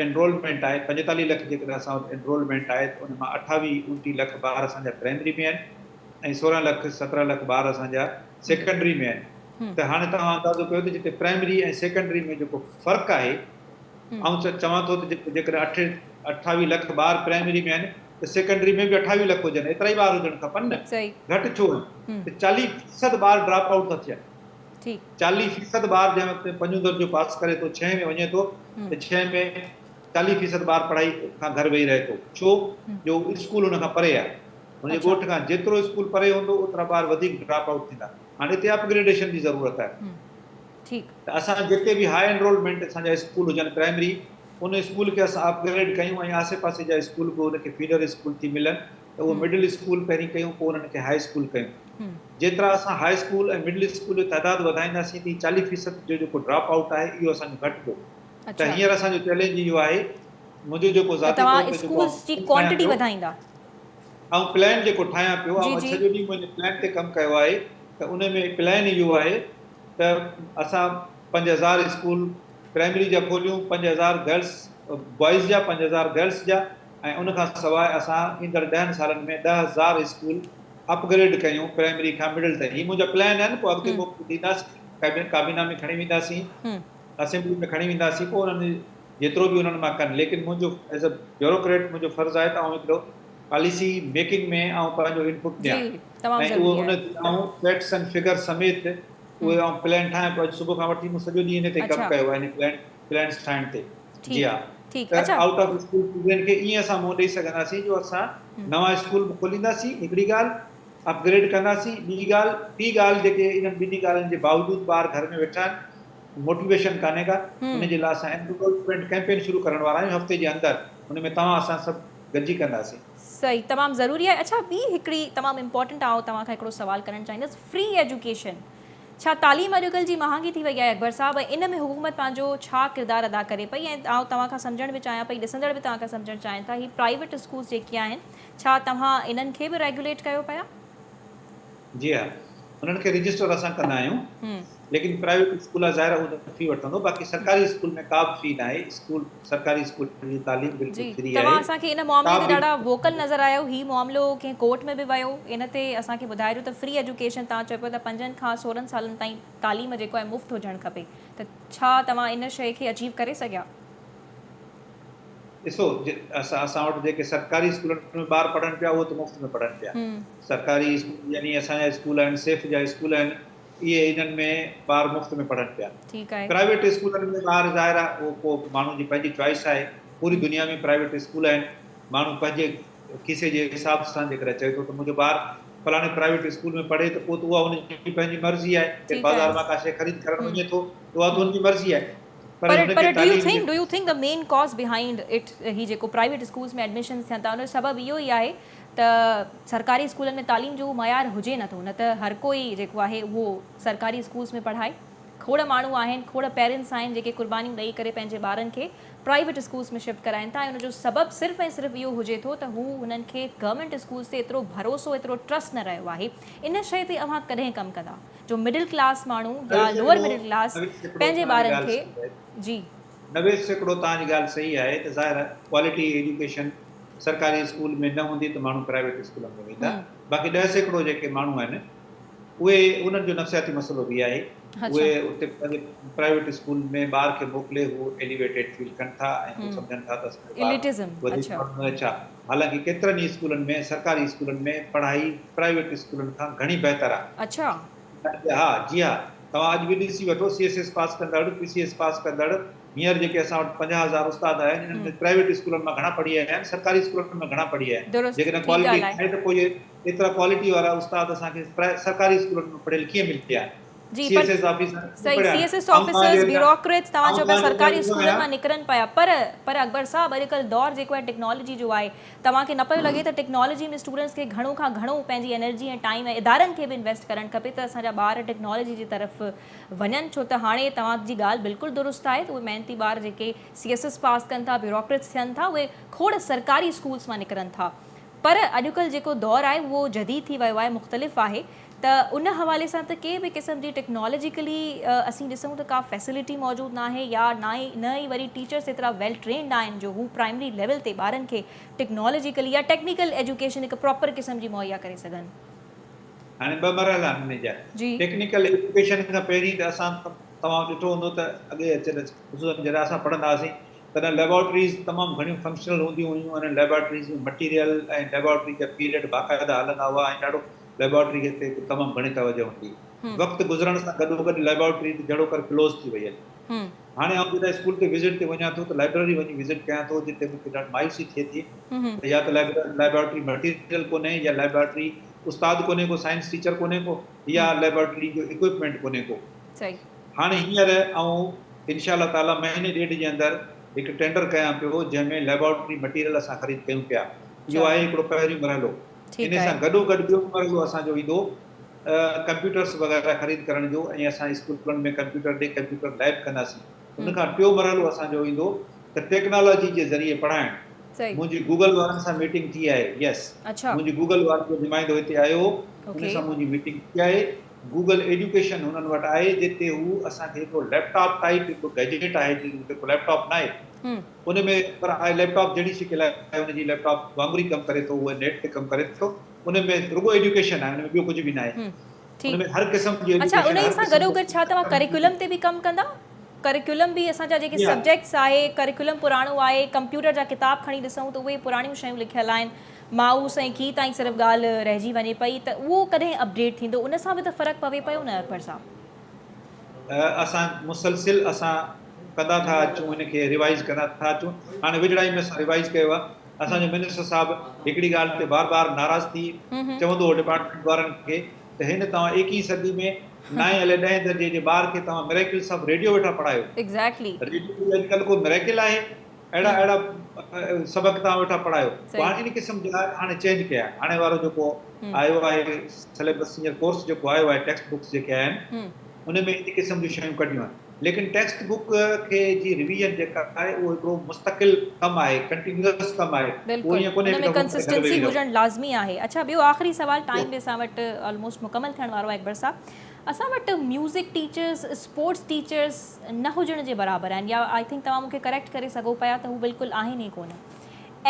انرولمينٽ آهي 45 لک جيڪڏهن اسان وٽ انرولمينٽ آهي ته ان مان 28 29 لک ٻار اسان جا پرائمري ۾ آهن ۽ 16 لک 17 لک ٻار اسان جا سيڪنڊري ۾ آهن ته هاڻي توهان اندازو ڪيو ته جتي پرائمري ۽ سيڪنڊري ۾ جيڪو فرق آهي آئون چوان ٿو ته جيڪڏهن 28 لک ٻار پرائمري ۾ آهن ته سيڪنڊري ۾ به 28 لک هجن ايترا ئي ٻار هجڻ کپن نه گهٽ ڇو آهن ته 40% ٻار ڊراپ آئوٽ ٿا ٿين. 40% ٻار جنهن وقت پنجون درجو پاس ڪري ٿو ڇهين ۾ وڃي ٿو ته ڇهين ۾ 40% ٻار پڙهائي کان گهر ويهي رهي ٿو ڇو جو اسڪول ان کان پري آهي هن جي ڳوٺ کان جيترو اسڪول پري هوندو اوترا ٻار وڌيڪ ڊراپ آئوٽ ٿيندا هاڻي هتي اپ گريڊيشن جي ضرورت آهي ته اسان جتي به هاء انرولمينٽ اسان جا اسڪول هجن پرائمري ان اسڪول کي اسان اپ گريڊ ڪيون ۽ آسي پاسي جا اسڪول به ان کي فيڊر اسڪول ٿي ملن ته اهو مڊل اسڪول پهرين ڪيون پوء انهن کي هاء اسڪول ڪيون جيترا اسان هاء اسڪول ۽ مڊل اسڪول جو تعداد وڌائينداسين ته هي 40% جو جيڪو ڊراپ آئوٽ آهي اهو اسان جو گهٽبو ته هينئر اسان جو چئلينج اهو آهي منهنجو جيڪو ذاتي طور تي جيڪو اسڪولز جي ڪوانٽٽي وڌائيندا. آئون پلان جيڪو ٺاهيان پيو آئون سڄو ڏينهن منهنجي پلان تي ڪم ڪيو آهي ته ان ۾ پلان اهو آهي ته اسان 5000 اسڪول پرائمري جا کوليون 5000 گرلس بوائز جا 5000 گرلس جا ۽ ان کان سواء اسان ايندڙ ڏهن سالن ۾ 10,000 اسڪول اپ گريڊ ڪيون پرائمري کان مڊل تائين هي منهنجا پلان آهن پوء اڳتي پوء ڏينداسين ڪابينا ۾ کڻي وينداسين اسيمبلي ۾ کڻي وينداسين پوء انهن جيترو به انهن مان ڪن ليڪن منهنجو ايز اي بيوروڪريٽ منهنجو فرض آهي ته آئون هڪڙو پاليسي ميڪنگ ۾ آئون پنهنجو انپٽ ڏيان ۽ اهو ان تي آئون فيڪٽس اينڊ فگر سميت اهي آئون پلان ٺاهيان پيو اڄ صبح کان وٺي مون سڄو ڏينهن ان تي ڪم ڪيو آهي ان پلان پلانس ٺاهڻ تي جي ها ته آئوٽ آف اسڪول چلڊرين کي ائين اسان منهن ڏئي سگهنداسين جو اسان نوان اسڪول به کولينداسين هڪڙي ڳالهه اپ گريڊ ڪنداسين ٻي ڳالهه ٽي ڳالهه جيڪي انهن ٻنهي ڳالهين جي باوجود ٻار گهر ۾ ويٺا آهن موٽيويشن ڪانهي ڪا ان جي لاء اسان انرولمينٽ ڪيمپين شروع ڪرڻ وارا آهيون هفتي جي اندر ان ۾ توهان اسان سڀ گڏجي ڪنداسين. صحيح تمام ضروري آهي اڇا ٻي هڪڙي تمام امپورٽنٽ آئون توهان کان هڪڙو سوال ڪرڻ چاهيندس فري ايجوڪيشن ڇا تعليم اڄڪلهه جي مهانگي ٿي وئي آهي اڪبر صاحب ۽ ان ۾ حڪومت پنهنجو ڇا ڪردار ادا ڪري پئي ۽ آئون توهان کان سمجهڻ به چاهيان پئي ڏسندڙ به توهان کان سمجهڻ چاهين ٿا هي پرائيويٽ اسڪولس جيڪي آهن ڇا توهان انهن کي به ريگيوليٽ ڪيو پيا؟ جي ها انهن کي رجسٽر اسان ڪندا آهيون ليڪن پرائيويٽ اسڪول آهي ظاهر آهي اهو ته في وٺندو باقي سرڪاري اسڪول ۾ ڪا به في ناهي اسڪول سرڪاري اسڪول جي تعليم جي بلڪل فري توهان آهي اسان کي ان ڪا معاملي تي به ڏاڍا ووڪل نظر آيو هي معاملو ڪنهن ڪورٽ ۾ به ويو ان تي اسان کي ٻڌائجو ته فري ايجوڪيشن توهان چئو پيو ته پنجن کان 16 سالن تائين تعليم جيڪو آهي مفت هجڻ کپي ته ڇا توهان ان شيء کي اچيو ڪري سگهيا؟ ڏسو اسان اسان وٽ جيڪي سرڪاري اسڪولن ۾ ٻار پڙهن پيا اهي ته مفت ۾ پڙهن پيا سرڪاري اسڪول يعني اسان جا اسڪول آهن سيف جا اسڪول آهن اهي انهن ۾ ٻار مفت ۾ پڙهن پيا ٺيڪ آهي. پرائيويٽ اسڪولن ۾ ٻار ظاهر آهي اهو ڪو ماڻهو جي پنهنجي چوائس آهي پوري دنيا ۾ پرائيويٽ اسڪول آهن ماڻهو پنهنجي کيسي جي حساب سان جيڪڏهن چوي ٿو ته منهنجو ٻار فلاڻي پرائيويٽ اسڪول ۾ پڙهي ته پوء ته اها ان جي پنهنجي مرضي آهي ڪير ٺيڪ آهي. بازار مان ڪا شيء خريد ڪرڻ وڃي ٿو ته اها ته ان جي مرضي آهي پر پر هن پر کي do you تعليم جي think do you think the main cause behind it هي جيڪو پرائيويٽ اسڪولز ۾ ايڊميشنز ٿين ٿا ان جو سبب اهو ئي آهي ته سرڪاري اسڪولن ۾ تعليم جو معيار هجي نه ٿو نه ته هر ڪوئي جيڪو آهي اهو سرڪاري اسڪولز ۾ پڙهائي کوڙ ماڻهو آهن کوڙ پيرنٽس آهن جيڪي قربانيون ڏئي ڪري پنهنجي ٻارن کي پرائيويٽ اسڪولز ۾ شفٽ ڪرائين ٿا ۽ ان جو سبب صرف ۽ صرف اهو هجي ٿو ته هو هنن کي گورنمينٽ اسڪولز تي ايترو ڀروسو ايترو ٽرسٽ نه رهيو آهي ان شيء تي اوهان ڪڏهن ڪم ڪندا؟ جو مڊل ڪلاس ماڻهو يا 90 لوئر سيڪڙو مڊل ڪلاس 90% پنهنجي توهان جي ٻارن ڳالهه کي صحيح آهي. جي. 90% توهان جي ڳالهه صحيح آهي ته ظاهر آهي ڪوالٽي ايجوڪيشن سرڪاري اسڪول ۾ نه هوندي ته ماڻهو پرائيويٽ اسڪولن ۾ ويندا باقي 10% جيڪي ماڻهو آهن اهي انهن جو نفسياتي مسئلو به آهي اهي اتي پنهنجي پرائيويٽ اسڪول ۾ ٻار کي موڪلي هو ايليويٽيڊ فيل ڪن ٿا ۽ هو سمجهن ٿا ته اسان جو ٻار وڌيڪ پڙهندو ۽ ڇا حالانڪه ڪيترن ئي اسڪولن ۾ سرڪاري اسڪولن ۾ پڙهائي پرائيويٽ اسڪولن کان گهڻي بهتر آهي. ها جي ها توهان اڄ به ڏسي وٺو سي ايس ايس پاس ڪندڙ پي سي ايس پاس ڪندڙ هينئر جيڪي اسان وٽ 50,000 استاد آهن انهن ۾ پرائيويٽ اسڪولن مان گهڻا پڙهي آيا آهن سرڪاري اسڪولن مان گهڻا پڙهي آيا آهن جيڪڏهن ڪوالٽي آهي ته پوء ايترا ڪوالٽي وارا استاد اسان کي سرڪاري اسڪولن ۾ پڙهيل ڪيئن مليا؟ جي سي پر ايس ايس آفيسر ڪيئن صحيح پڙهيا سي ايس ايس آئون توهان جي آفيسرز اڳيان بيوروڪريٽس توهان آئون چئو پيا توهان جي اڳيان سرڪاري ويٺو اسڪولن آهيان. مان نڪرن پيا پر پر اڪبر صاحب اڄڪلهه دور جيڪو آهي ٽيڪنالاجي جو آهي توهان کي نه پيو لڳي ته ٽيڪنالاجي ۾ اسٽوڊنٽس کي گهڻو کان گهڻو پنهنجي انرجي ۽ ٽائيم ۽ ادارن کي به انويسٽ ڪرڻ کپي ته اسان جا ٻار ٽيڪنالاجي جي طرف وڃن ڇو ته هاڻي توهان جي ڳالهه بلڪل درست آهي ته اهي محنتي ٻار جيڪي سي ايس ايس پاس ڪن ٿا بيوروڪريٽس ٿين ٿا اهي کوڙ سرڪاري اسڪولس مان نڪرن ٿا پر اڄڪلهه جيڪو دور آهي اهو جديد ٿي ويو آهي مختلف آهي ته ان حوالي سان ته ڪنهن به قسم جي ٽيڪنالاجيڪلي اسين ڏسون ته ڪا فيسلٽي موجود ناهي يا نه ئي نه ئي وري ٽيچرس ايترا ويل ٽرينڊ آهن جو هو پرائمري ليول تي ٻارن کي ٽيڪنالاجيڪلي يا ٽيڪنيڪل ايجوڪيشن هڪ پراپر قسم جي مهيا ڪري سگهن. هاڻي ٻه مرحلا آهن ان جا. جي. ٽيڪنيڪل ايجوڪيشن کان پهرين ته اسان توهان ڏٺو هوندو ته اڳي جڏهن خصوصن جڏهن اسان پڙهندا هئاسين تڏهن ليبارٽريز تمام گهڻيون فنڪشنل هونديون هيون انهن ليبارٽريز ۾ مٽيريل ۽ ليبارٽري جا پيريڊ باقاعده هلندا هئا ۽ ڏاڍو ليبارٽري کي تي تمام گهڻي توجه هوندي هئي. وقت گذرڻ سان گڏوگڏ ليبارٽري ته جهڙوڪر ڪلوز ٿي وئي هلي. هاڻي آئون جڏهن اسڪول تي وزٽ تي وڃان ٿو ته لائبرري وڃي وزٽ ڪيان ٿو جتي مون کي ڏاڍي مايوسي ٿئي ٿي ته يا ته ليبارٽري مٽيريل ڪونهي يا ليبارٽري استاد ڪونهي ڪو سائنس ٽيچر ڪونهي ڪو يا ليبارٽري جو اڪوپمينٽ ڪونهي ڪو. هاڻي هينئر آئون انشاء الله تعاليٰ مهيني ڏيڍ جي اندر هڪ ٽينڊر ڪيان پيو جنهن ۾ ليبارٽري مٽيريل اسان خريد ڪيون پيا. اهو آهي هڪڙو پهريون مرحلو. ان سان گڏو گڏ ٻيو مرحلو اسان جو ايندو ڪمپيوٽرس وغيره خريد ڪرڻ جو ۽ اسان اسڪولن ۾ ڪمپيوٽر ڏئي ڪمپيوٽر ليب ڪنداسين. ان کان ٽيون مرحلو اسان جو ايندو ته ٽيڪنالاجي جي ذريعي پڙهائڻ. منهنجي گوگل وارن سان ميٽنگ ٿي آهي. يس منهنجي گوگل وارن جو نمائندو هتي آيو هو ان سان منهنجي ميٽنگ ٿي آهي. گوگل ايجوڪيشن هنن وٽ آهي جتي هو اسان کي هڪڙو ليپ ٽاپ ٽائيپ هڪڙو گيجيٽ آهي جيڪو ليپ ٽاپ ناهي ان ۾ پر آهي ليپ ٽاپ جهڙي شڪل آهي ان جي ليپ ٽاپ وانگر ئي ڪم ڪري ٿو اهو نيٽ تي ڪم ڪري ٿو ان ۾ رڳو ايجوڪيشن آهي ان ۾ ٻيو ڪجهه به ناهي ان ۾ هر قسم جي اڇا ايجوڪيشن انهي هر سان قسم گڏو گڏ ڇا توهان ڪريڪولم تي به ڪم ڪندا ڪريڪولم به اسان جا جيڪي سبجيڪٽس آهي ڪريڪولم پراڻو آهي ڪمپيوٽر جا ڪتاب کڻي ڏسون ته اهي پراڻيون شيون لکيل آهن مائوس ۽ ڪي تائين صرف ڳالهه رهجي وڃي پئي ته اهو ڪڏهن اپڊيٽ ٿيندو ان سان به ته فرق پوي پيو نه اڪبر صاحب. اسان مسلسل اسان ڪندا ٿا اچون ان کي ريوائز ڪندا ٿا اچون هاڻي ويجهڙائي ۾ اسان ريوائز ڪيو آهي اسان جو منسٽر صاحب هڪڙي ڳالهه تي بار بار ناراض ٿي چوندو هو ڊپارٽمينٽ وارن کي ته هن توهان ايڪيهين صدي ۾ نائين الائي ڏهين درجي جي ٻار کي توهان مريڪلس آف ريڊيو ويٺا پڙهايو ايگزيڪٽلي ريڊيو به اڄڪلهه ڪو مريڪل آهي اهڙا اهڙا سبق توهان ويٺا پڙهايو پوء هاڻي ان قسم جا هاڻي چينج ڪيا هاڻي وارو جيڪو آيو آهي سليبس هينئر ڪورس جيڪو آيو آهي ٽيڪسٽ بڪس جيڪي آيا آهن ان ۾ ان قسم جون شيون ڪڍيون آهن. ليڪن ٽيڪسٽ بڪ کي جي ريويزن جيڪا آهي اهو هڪڙو مستقل ڪم آهي، ڪنٽينيوس ڪم آهي، اهو بلڪل ائين ڪونهي ان هڪ ۾ دفعو ڪري گهر ڪنسسٽنسي ويهي رهو. هجڻ لازمي آهي. اڇا ٻيو آخري سوال ٽائيم به اسان وٽ آلموسٽ مڪمل ٿيڻ وارو آهي اڪبر صاحب اسان وٽ ميوزڪ ٽيچرس اسپورٽس ٽيچرس نه هجڻ جي برابر آهن يا I think توهان مون کي ڪريڪٽ ڪري سگهو پيا ته هو بلڪل آهن ئي ڪونه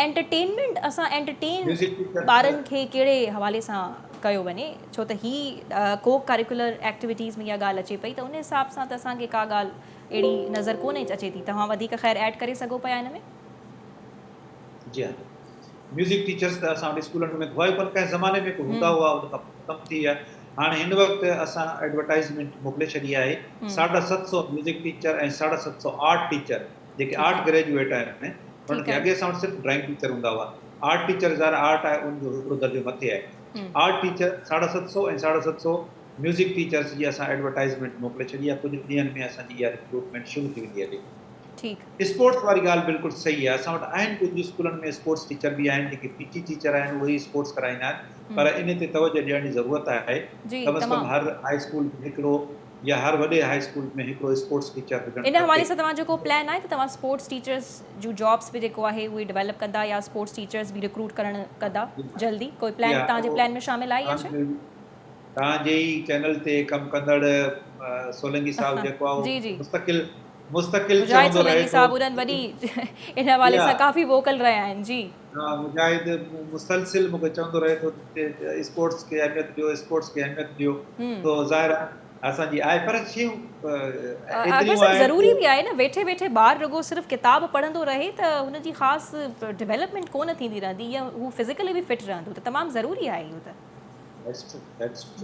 انٽرٽينمينٽ اسان انٽرٽين ميوزڪ ٽيچر ٻارن کي ڪهڙي حوالي سان ڪيو وڃي ڇو ته هي ڪو ڪريڪولر ايڪٽيوٽيز ۾ اها ڳالهه اچي پئي ته ان حساب سان ته اسان کي ڪا ڳالهه اهڙي نظر ڪونه اچي ٿي توهان وڌيڪ خير ايڊ ڪري سگهو پيا ان ۾. جي ها ميوزڪ ٽيچرس ته اسان وٽ اسڪولن ۾ هئا ئي ڪونه ڪنهن زماني ۾ ڪو هوندا هئا ان کان ختم ٿي ويا هاڻي هن وقت اسان ايڊورٽائزمينٽ موڪلي ڇڏي آهي 750 ميوزڪ ٽيچر ۽ 750 آرٽ ٽيچر جيڪي آرٽ گريجوئيٽ آهن انهن کي اڳي اسان وٽ صرف ڊرائنگ ٽيچر هوندا هئا آرٽ ٽيچر ظاهر آرٽ آهي ان جو هڪڙو درجو مٿي آهي آرٽ ٽيچر 750 ۽ 750 ميوزڪ ٽيچرس جي اسان ايڊورٽائزمينٽ موڪلي ڇڏي آهي ڪجهه ڏينهن ۾ اسان جي اها ريڪروٽمينٽ شروع ٿي ويندي هلي. اسپورٽس واري ڳالهه بلڪل صحيح آهي اسان وٽ آهن ڪجهه اسڪولن ۾ اسپورٽس ٽيچر به آهن جيڪي پي ٽي ٽيچر آهن اهي ئي اسپورٽس ڪرائيندا آهن پر ان تي توجه ڏيڻ جي ضرورت آهي ڪم از ڪم هر هاء اسڪول ۾ هڪڙو يا هر وڏي هاء اسڪول ۾ هڪڙو اسپورٽس ٽيچر هجڻ ان حوالي کپي. سان توهان جو ڪو پلان آهي ته توهان اسپورٽس ٽيچرس جون جابس به جيڪو آهي اهي ڊيولپ ڪندا يا اسپورٽس ٽيچرس به ريڪروٽ ڪرڻ ڪندا جلدي ڪوئي پلان توهان جي پلان ۾ شامل آهي اها شي؟ توهان جي ئي چينل تي ڪم ڪندڙ سولنگي صاحب جيڪو آهي اهو مستقل مستقل مجاهد چوندو رهي سولنگي ٿو صاحب انهن وڏي ان حوالي سان ڪافي ووڪل رهيا آهن جي. ها مجاهد مسلسل مونکي چوندو رهي ٿو ته اسپورٽس کي اهميت ڏيو اسپورٽس کي اهميت ڏيو تو ظاهر آهي اسان جي آهي پر شيون اڪبر ايتريون صاحب آهن ضروري به آهي نه ويٺي ويٺي ٻار رڳو صرف ڪتاب پڙهندو رهي ته هن جي خاص ڊيولپمينٽ ڪونه ٿيندي رهندي يا هو فزيڪلي به فٽ رهندو ته تمام ضروري آهي اهو ته.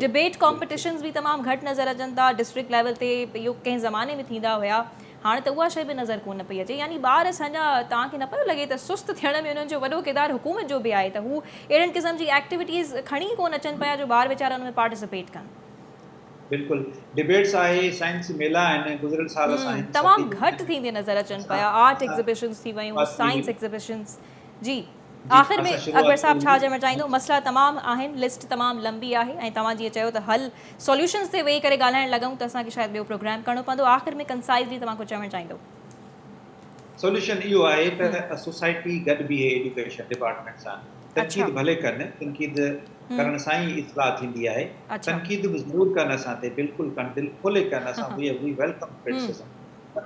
ڊبيٽ ڪامپيٽيشنز به تمام گهٽ نظر اچن ٿا ڊسٽرڪٽ ليول تي اهو ڪنهن زماني ۾ ٿيندا هيا هاڻ ته اها شيء به نظر ڪونه پئي اچي يعني ٻار اسان جا توهان کي نه پيو لڳي ته سست ٿيڻ ۾ انهن جو وڏو ڪردار حڪومت جو به آهي ته هو اهڙن قسم جي ايڪٽيوٽيز کڻي ئي ڪونه اچن پيا جو ٻار ويچارا ان ۾ پارٽيسپيٽ ڪن. بلڪل ڊبيٽس آهي سائنسي ميلا آهن گذريل سال اسان هن تمام گهٽ ٿيندي نظر اچن پيا آرٽ ايگزيبيشنز ٿي ويون سائنس ايگزيبيشنز جي آخر ۾ اڪبر صاحب ڇا چوڻ چاهيندو مسئلا تمام آهن لسٽ تمام لمبي آهي ۽ توهان جيئن چيو ته حل سوليوشنز تي ويهي ڪري ڳالهائڻ لڳون ته اسان کي شايد ٻيو پروگرام ڪرڻو پوندو آخر ۾ ڪنسائزلي توهان ڪجهه چوڻ چاهيندو. سوليوشن اهو آهي ته سوسائٽي گڏ بيهي ايجوڪيشن ڊپارٽمينٽ سان تنقيد ڀلي ڪن تنقيد ڪرڻ سان ئي اصلاح ٿيندي آهي تنقيد به ضرور ڪن اسان تي بلڪل ڪن دل کولي ڪن اسان وي welcome criticism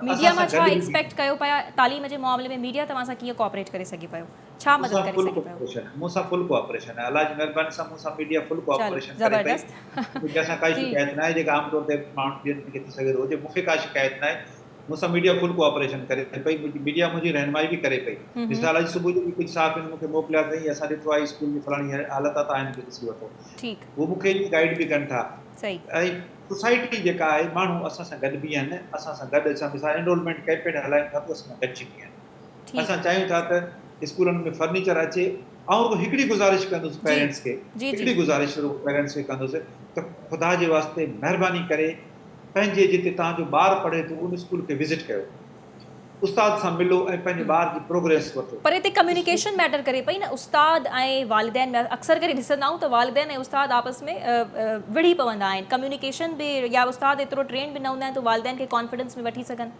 media مان ڇا ايڪسپيڪٽ ڪيو پيا تعليم جي معاملي ۾ ميڊيا توهان سان ڪيئن ڪوآپريٽ ڪري سگهي پيو ڇا مدد ڪري سگهي پيو. مون سان فل ڪوآپريشن آهي الله جي مهرباني سان مون سان ميڊيا فل ڪوآپريشن ڪري پئي ميڊيا سان ڪائي شڪايت ناهي جيڪا عام طور تي ماڻهن ٻين کي ٿي سگهي ٿو هجي مون کي ڪا شڪايت ناهي مون سان ميڊيا فل ڪوآپريشن ڪري پئي ميڊيا منهنجي رهنمائي به ڪري پئي مثال اڄ صبح جو به ڪجهه صحافين مون کي موڪليا اٿئي اسان ڏٺو آهي اسڪول جي فلاڻي حالت آهي توهان هن کي ڏسي وٺو هو مون کي گائيڊ به ڪن ٿا ۽ سوسائٽي جيڪا آهي ماڻهو اسان سان گڏ بيهن اسان سان گڏ اسان مثال انرولمينٽ ڪيمپين هلايون ٿا ته اسان سان گڏجي بيهن اسان چاهيون ٿا ته اسڪولن ۾ فرنيچر اچي آئون رڳو هڪڙي گذارش ڪندس پيرنٽس کي هڪڙي گذارش رڳو پيرنٽس کي ڪندس ته خدا جي واسطي مهرباني ڪري پنهنجي جتي توهان جو ٻار پڙهي ٿو ان اسڪول کي وزٽ ڪيو استاد سان ملو ۽ پنهنجي ٻار جي پروگريس وٺو. پر هتي ڪميونيڪيشن ميٽر ڪري پئي نه استاد ۽ والدين ۾ اڪثر ڪري ڏسندا آهيون ته والدين ۽ استاد آپس ۾ وڙهي پوندا آهن ڪميونيڪيشن به يا استاد ايترو ٽرينڊ به نه هوندا آهن ته والدين کي ڪانفيڊنس ۾ وٺي سگهن.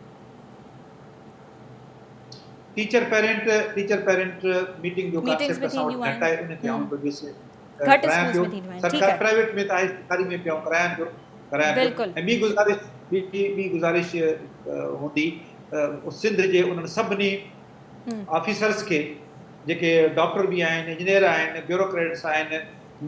Teacher parent teacher parent meeting جو ميٽنگس ڪانسيپٽ به اسان وٽ ٿينديون گهٽ آهن آهي ان کي آئون پروڊيوس گهٽ ڪرايان اسڪولس پيو ۾ ٿينديون آهن ٺيڪ سرڪار آهي. پرائيويٽ ۾ ته آهي سرڪاري ۾ به آئون ڪرايان پيو ڪرايان پيو بلڪل. ۽ ٻي گذارش ٻي ٻي گذارش هوندي ته سنڌ جي انهن سڀني آفيسرس کي جيڪي ڊاڪٽر به آهن انجنيئر آهن بيوروڪريٽس آهن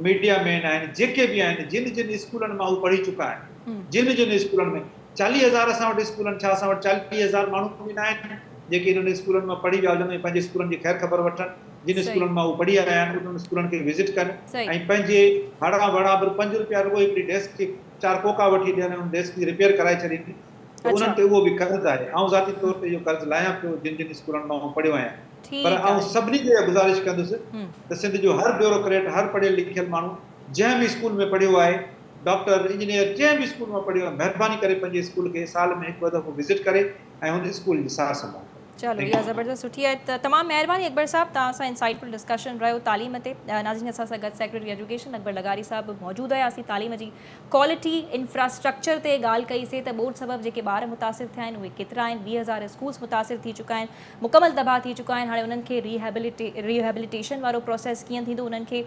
ميڊيا مين آهن جيڪي به آهن جن جن اسڪولن مان هو پڙهي چڪا آهن جن جن اسڪولن ۾ 40,000 اسان وٽ اسڪول آهن ڇا اسان وٽ 40,000 ماڻهو به نه آهن جيڪي انهن اسڪولن مان پڙهي ويا هجن ۽ پنهنجي اسڪولن جي خير خبر وٺن جن اسڪولن مان هو پڙهي آيا آهن انهن اسڪولن کي وزٽ ڪن ۽ پنهنجي هڙان وڙان به 5 روپيا رڳو هڪڙي ڊيسڪ کي چار ڪوڪا وٺي ڏين ۽ ان ڊيسڪ جي رپيئر ڪرائي ڇڏين ته انهن تي اهو به قرض آهي. آئون ذاتي طور تي اهو قرض لاهيان پيو جن جن اسڪولن مان آئون پڙهيو آهيان. پر آئون سڀني کي اها گذارش ڪندس ته سنڌ جو هر بيوروڪريٽ، هر پڙهيل لکيل ماڻهو جنهن به اسڪول ۾ پڙهيو آهي، ڊاڪٽر، انجنيئر جنهن به اسڪول مان پڙهيو آهي مهرباني ڪري پنهنجي اسڪول کي سال ۾ هڪ ٻه دفعو وزٽ ڪري ۽ ان اسڪول جي سار سنڀال ڪري. چلو اها زبردست سٺي آهي ته تمام مهرباني اڪبر صاحب توهان سان انسائيٽفل ڊسڪشن رهيو تعليم تي. ناظرين اسان سان گڏ سيڪريٽري ايجوڪيشن اڪبر لغاري صاحب به موجود هيا. اسين تعليم جي ڪوالٽي انفراسٽرڪچر تي ڳالهه ڪئي سي ته ٻوڏ سبب جيڪي ٻار متاثر ٿيا آهن اهي ڪيترا آهن. 20,000 اسڪولز متاثر ٿي چڪا آهن، مڪمل تباهه ٿي چڪا آهن. هاڻي انهن کي ريهيبليٽيشن وارو پروسيس ڪيئن ٿيندو، انهن کي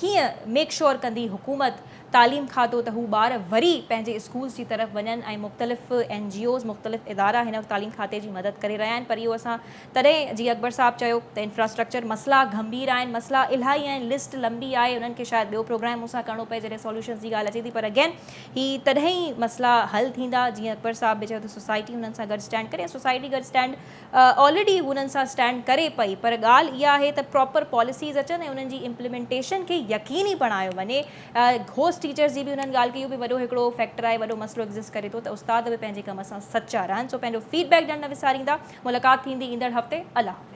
ڪيئن ميڪ شور ڪندي حڪومت تعليم کاتو ته هو ٻار وري پنهنجي اسڪولز جي طرف وڃن ۽ مختلف اين جي اوز مختلف ادارا هن وقت تعليم کاتي جي مدد ڪري رهيا آهن پر اهو اسان تڏهن جيئن اڪبر صاحب چيو ته انفراسٽرڪچر مسئلا گنڀير آهن، مسئلا الاهي آهن، لسٽ لنبي آهي، انهن کي شايد ٻيو پروگرام مون سان ڪرڻو پئي جڏهن سوليوشنز جي ڳالهه اچي ٿي پر اگين هي تڏهن ئي مسئلا حل ٿيندا جيئن اڪبر صاحب به چيو ته سوسائٽي هنن سان گڏ اسٽينڊ ڪري ۽ سوسائٽي گڏ اسٽينڊ آلريڊي هنن سان اسٽينڊ ڪري پئي پر ڳالهه اها آهي ته پراپر پاليسيز اچن ۽ انهن جي امپليمينٽيشن کي يقيني بڻايو وڃي. گهوسٽ ٽيچرز جي به انهن ڳالهه ڪئي اهو به وڏو هڪڙو فيڪٽر آهي وڏو مسئلو ايگزسٽ ڪري ٿو ته استاد به پنهنجي ڪم سان سچا رهن. سو پنهنجو فيڊ بيڪ ڏيڻ نه وساريندا. ملاقات ٿيندي ايندڙ هفتي. الله حافظ.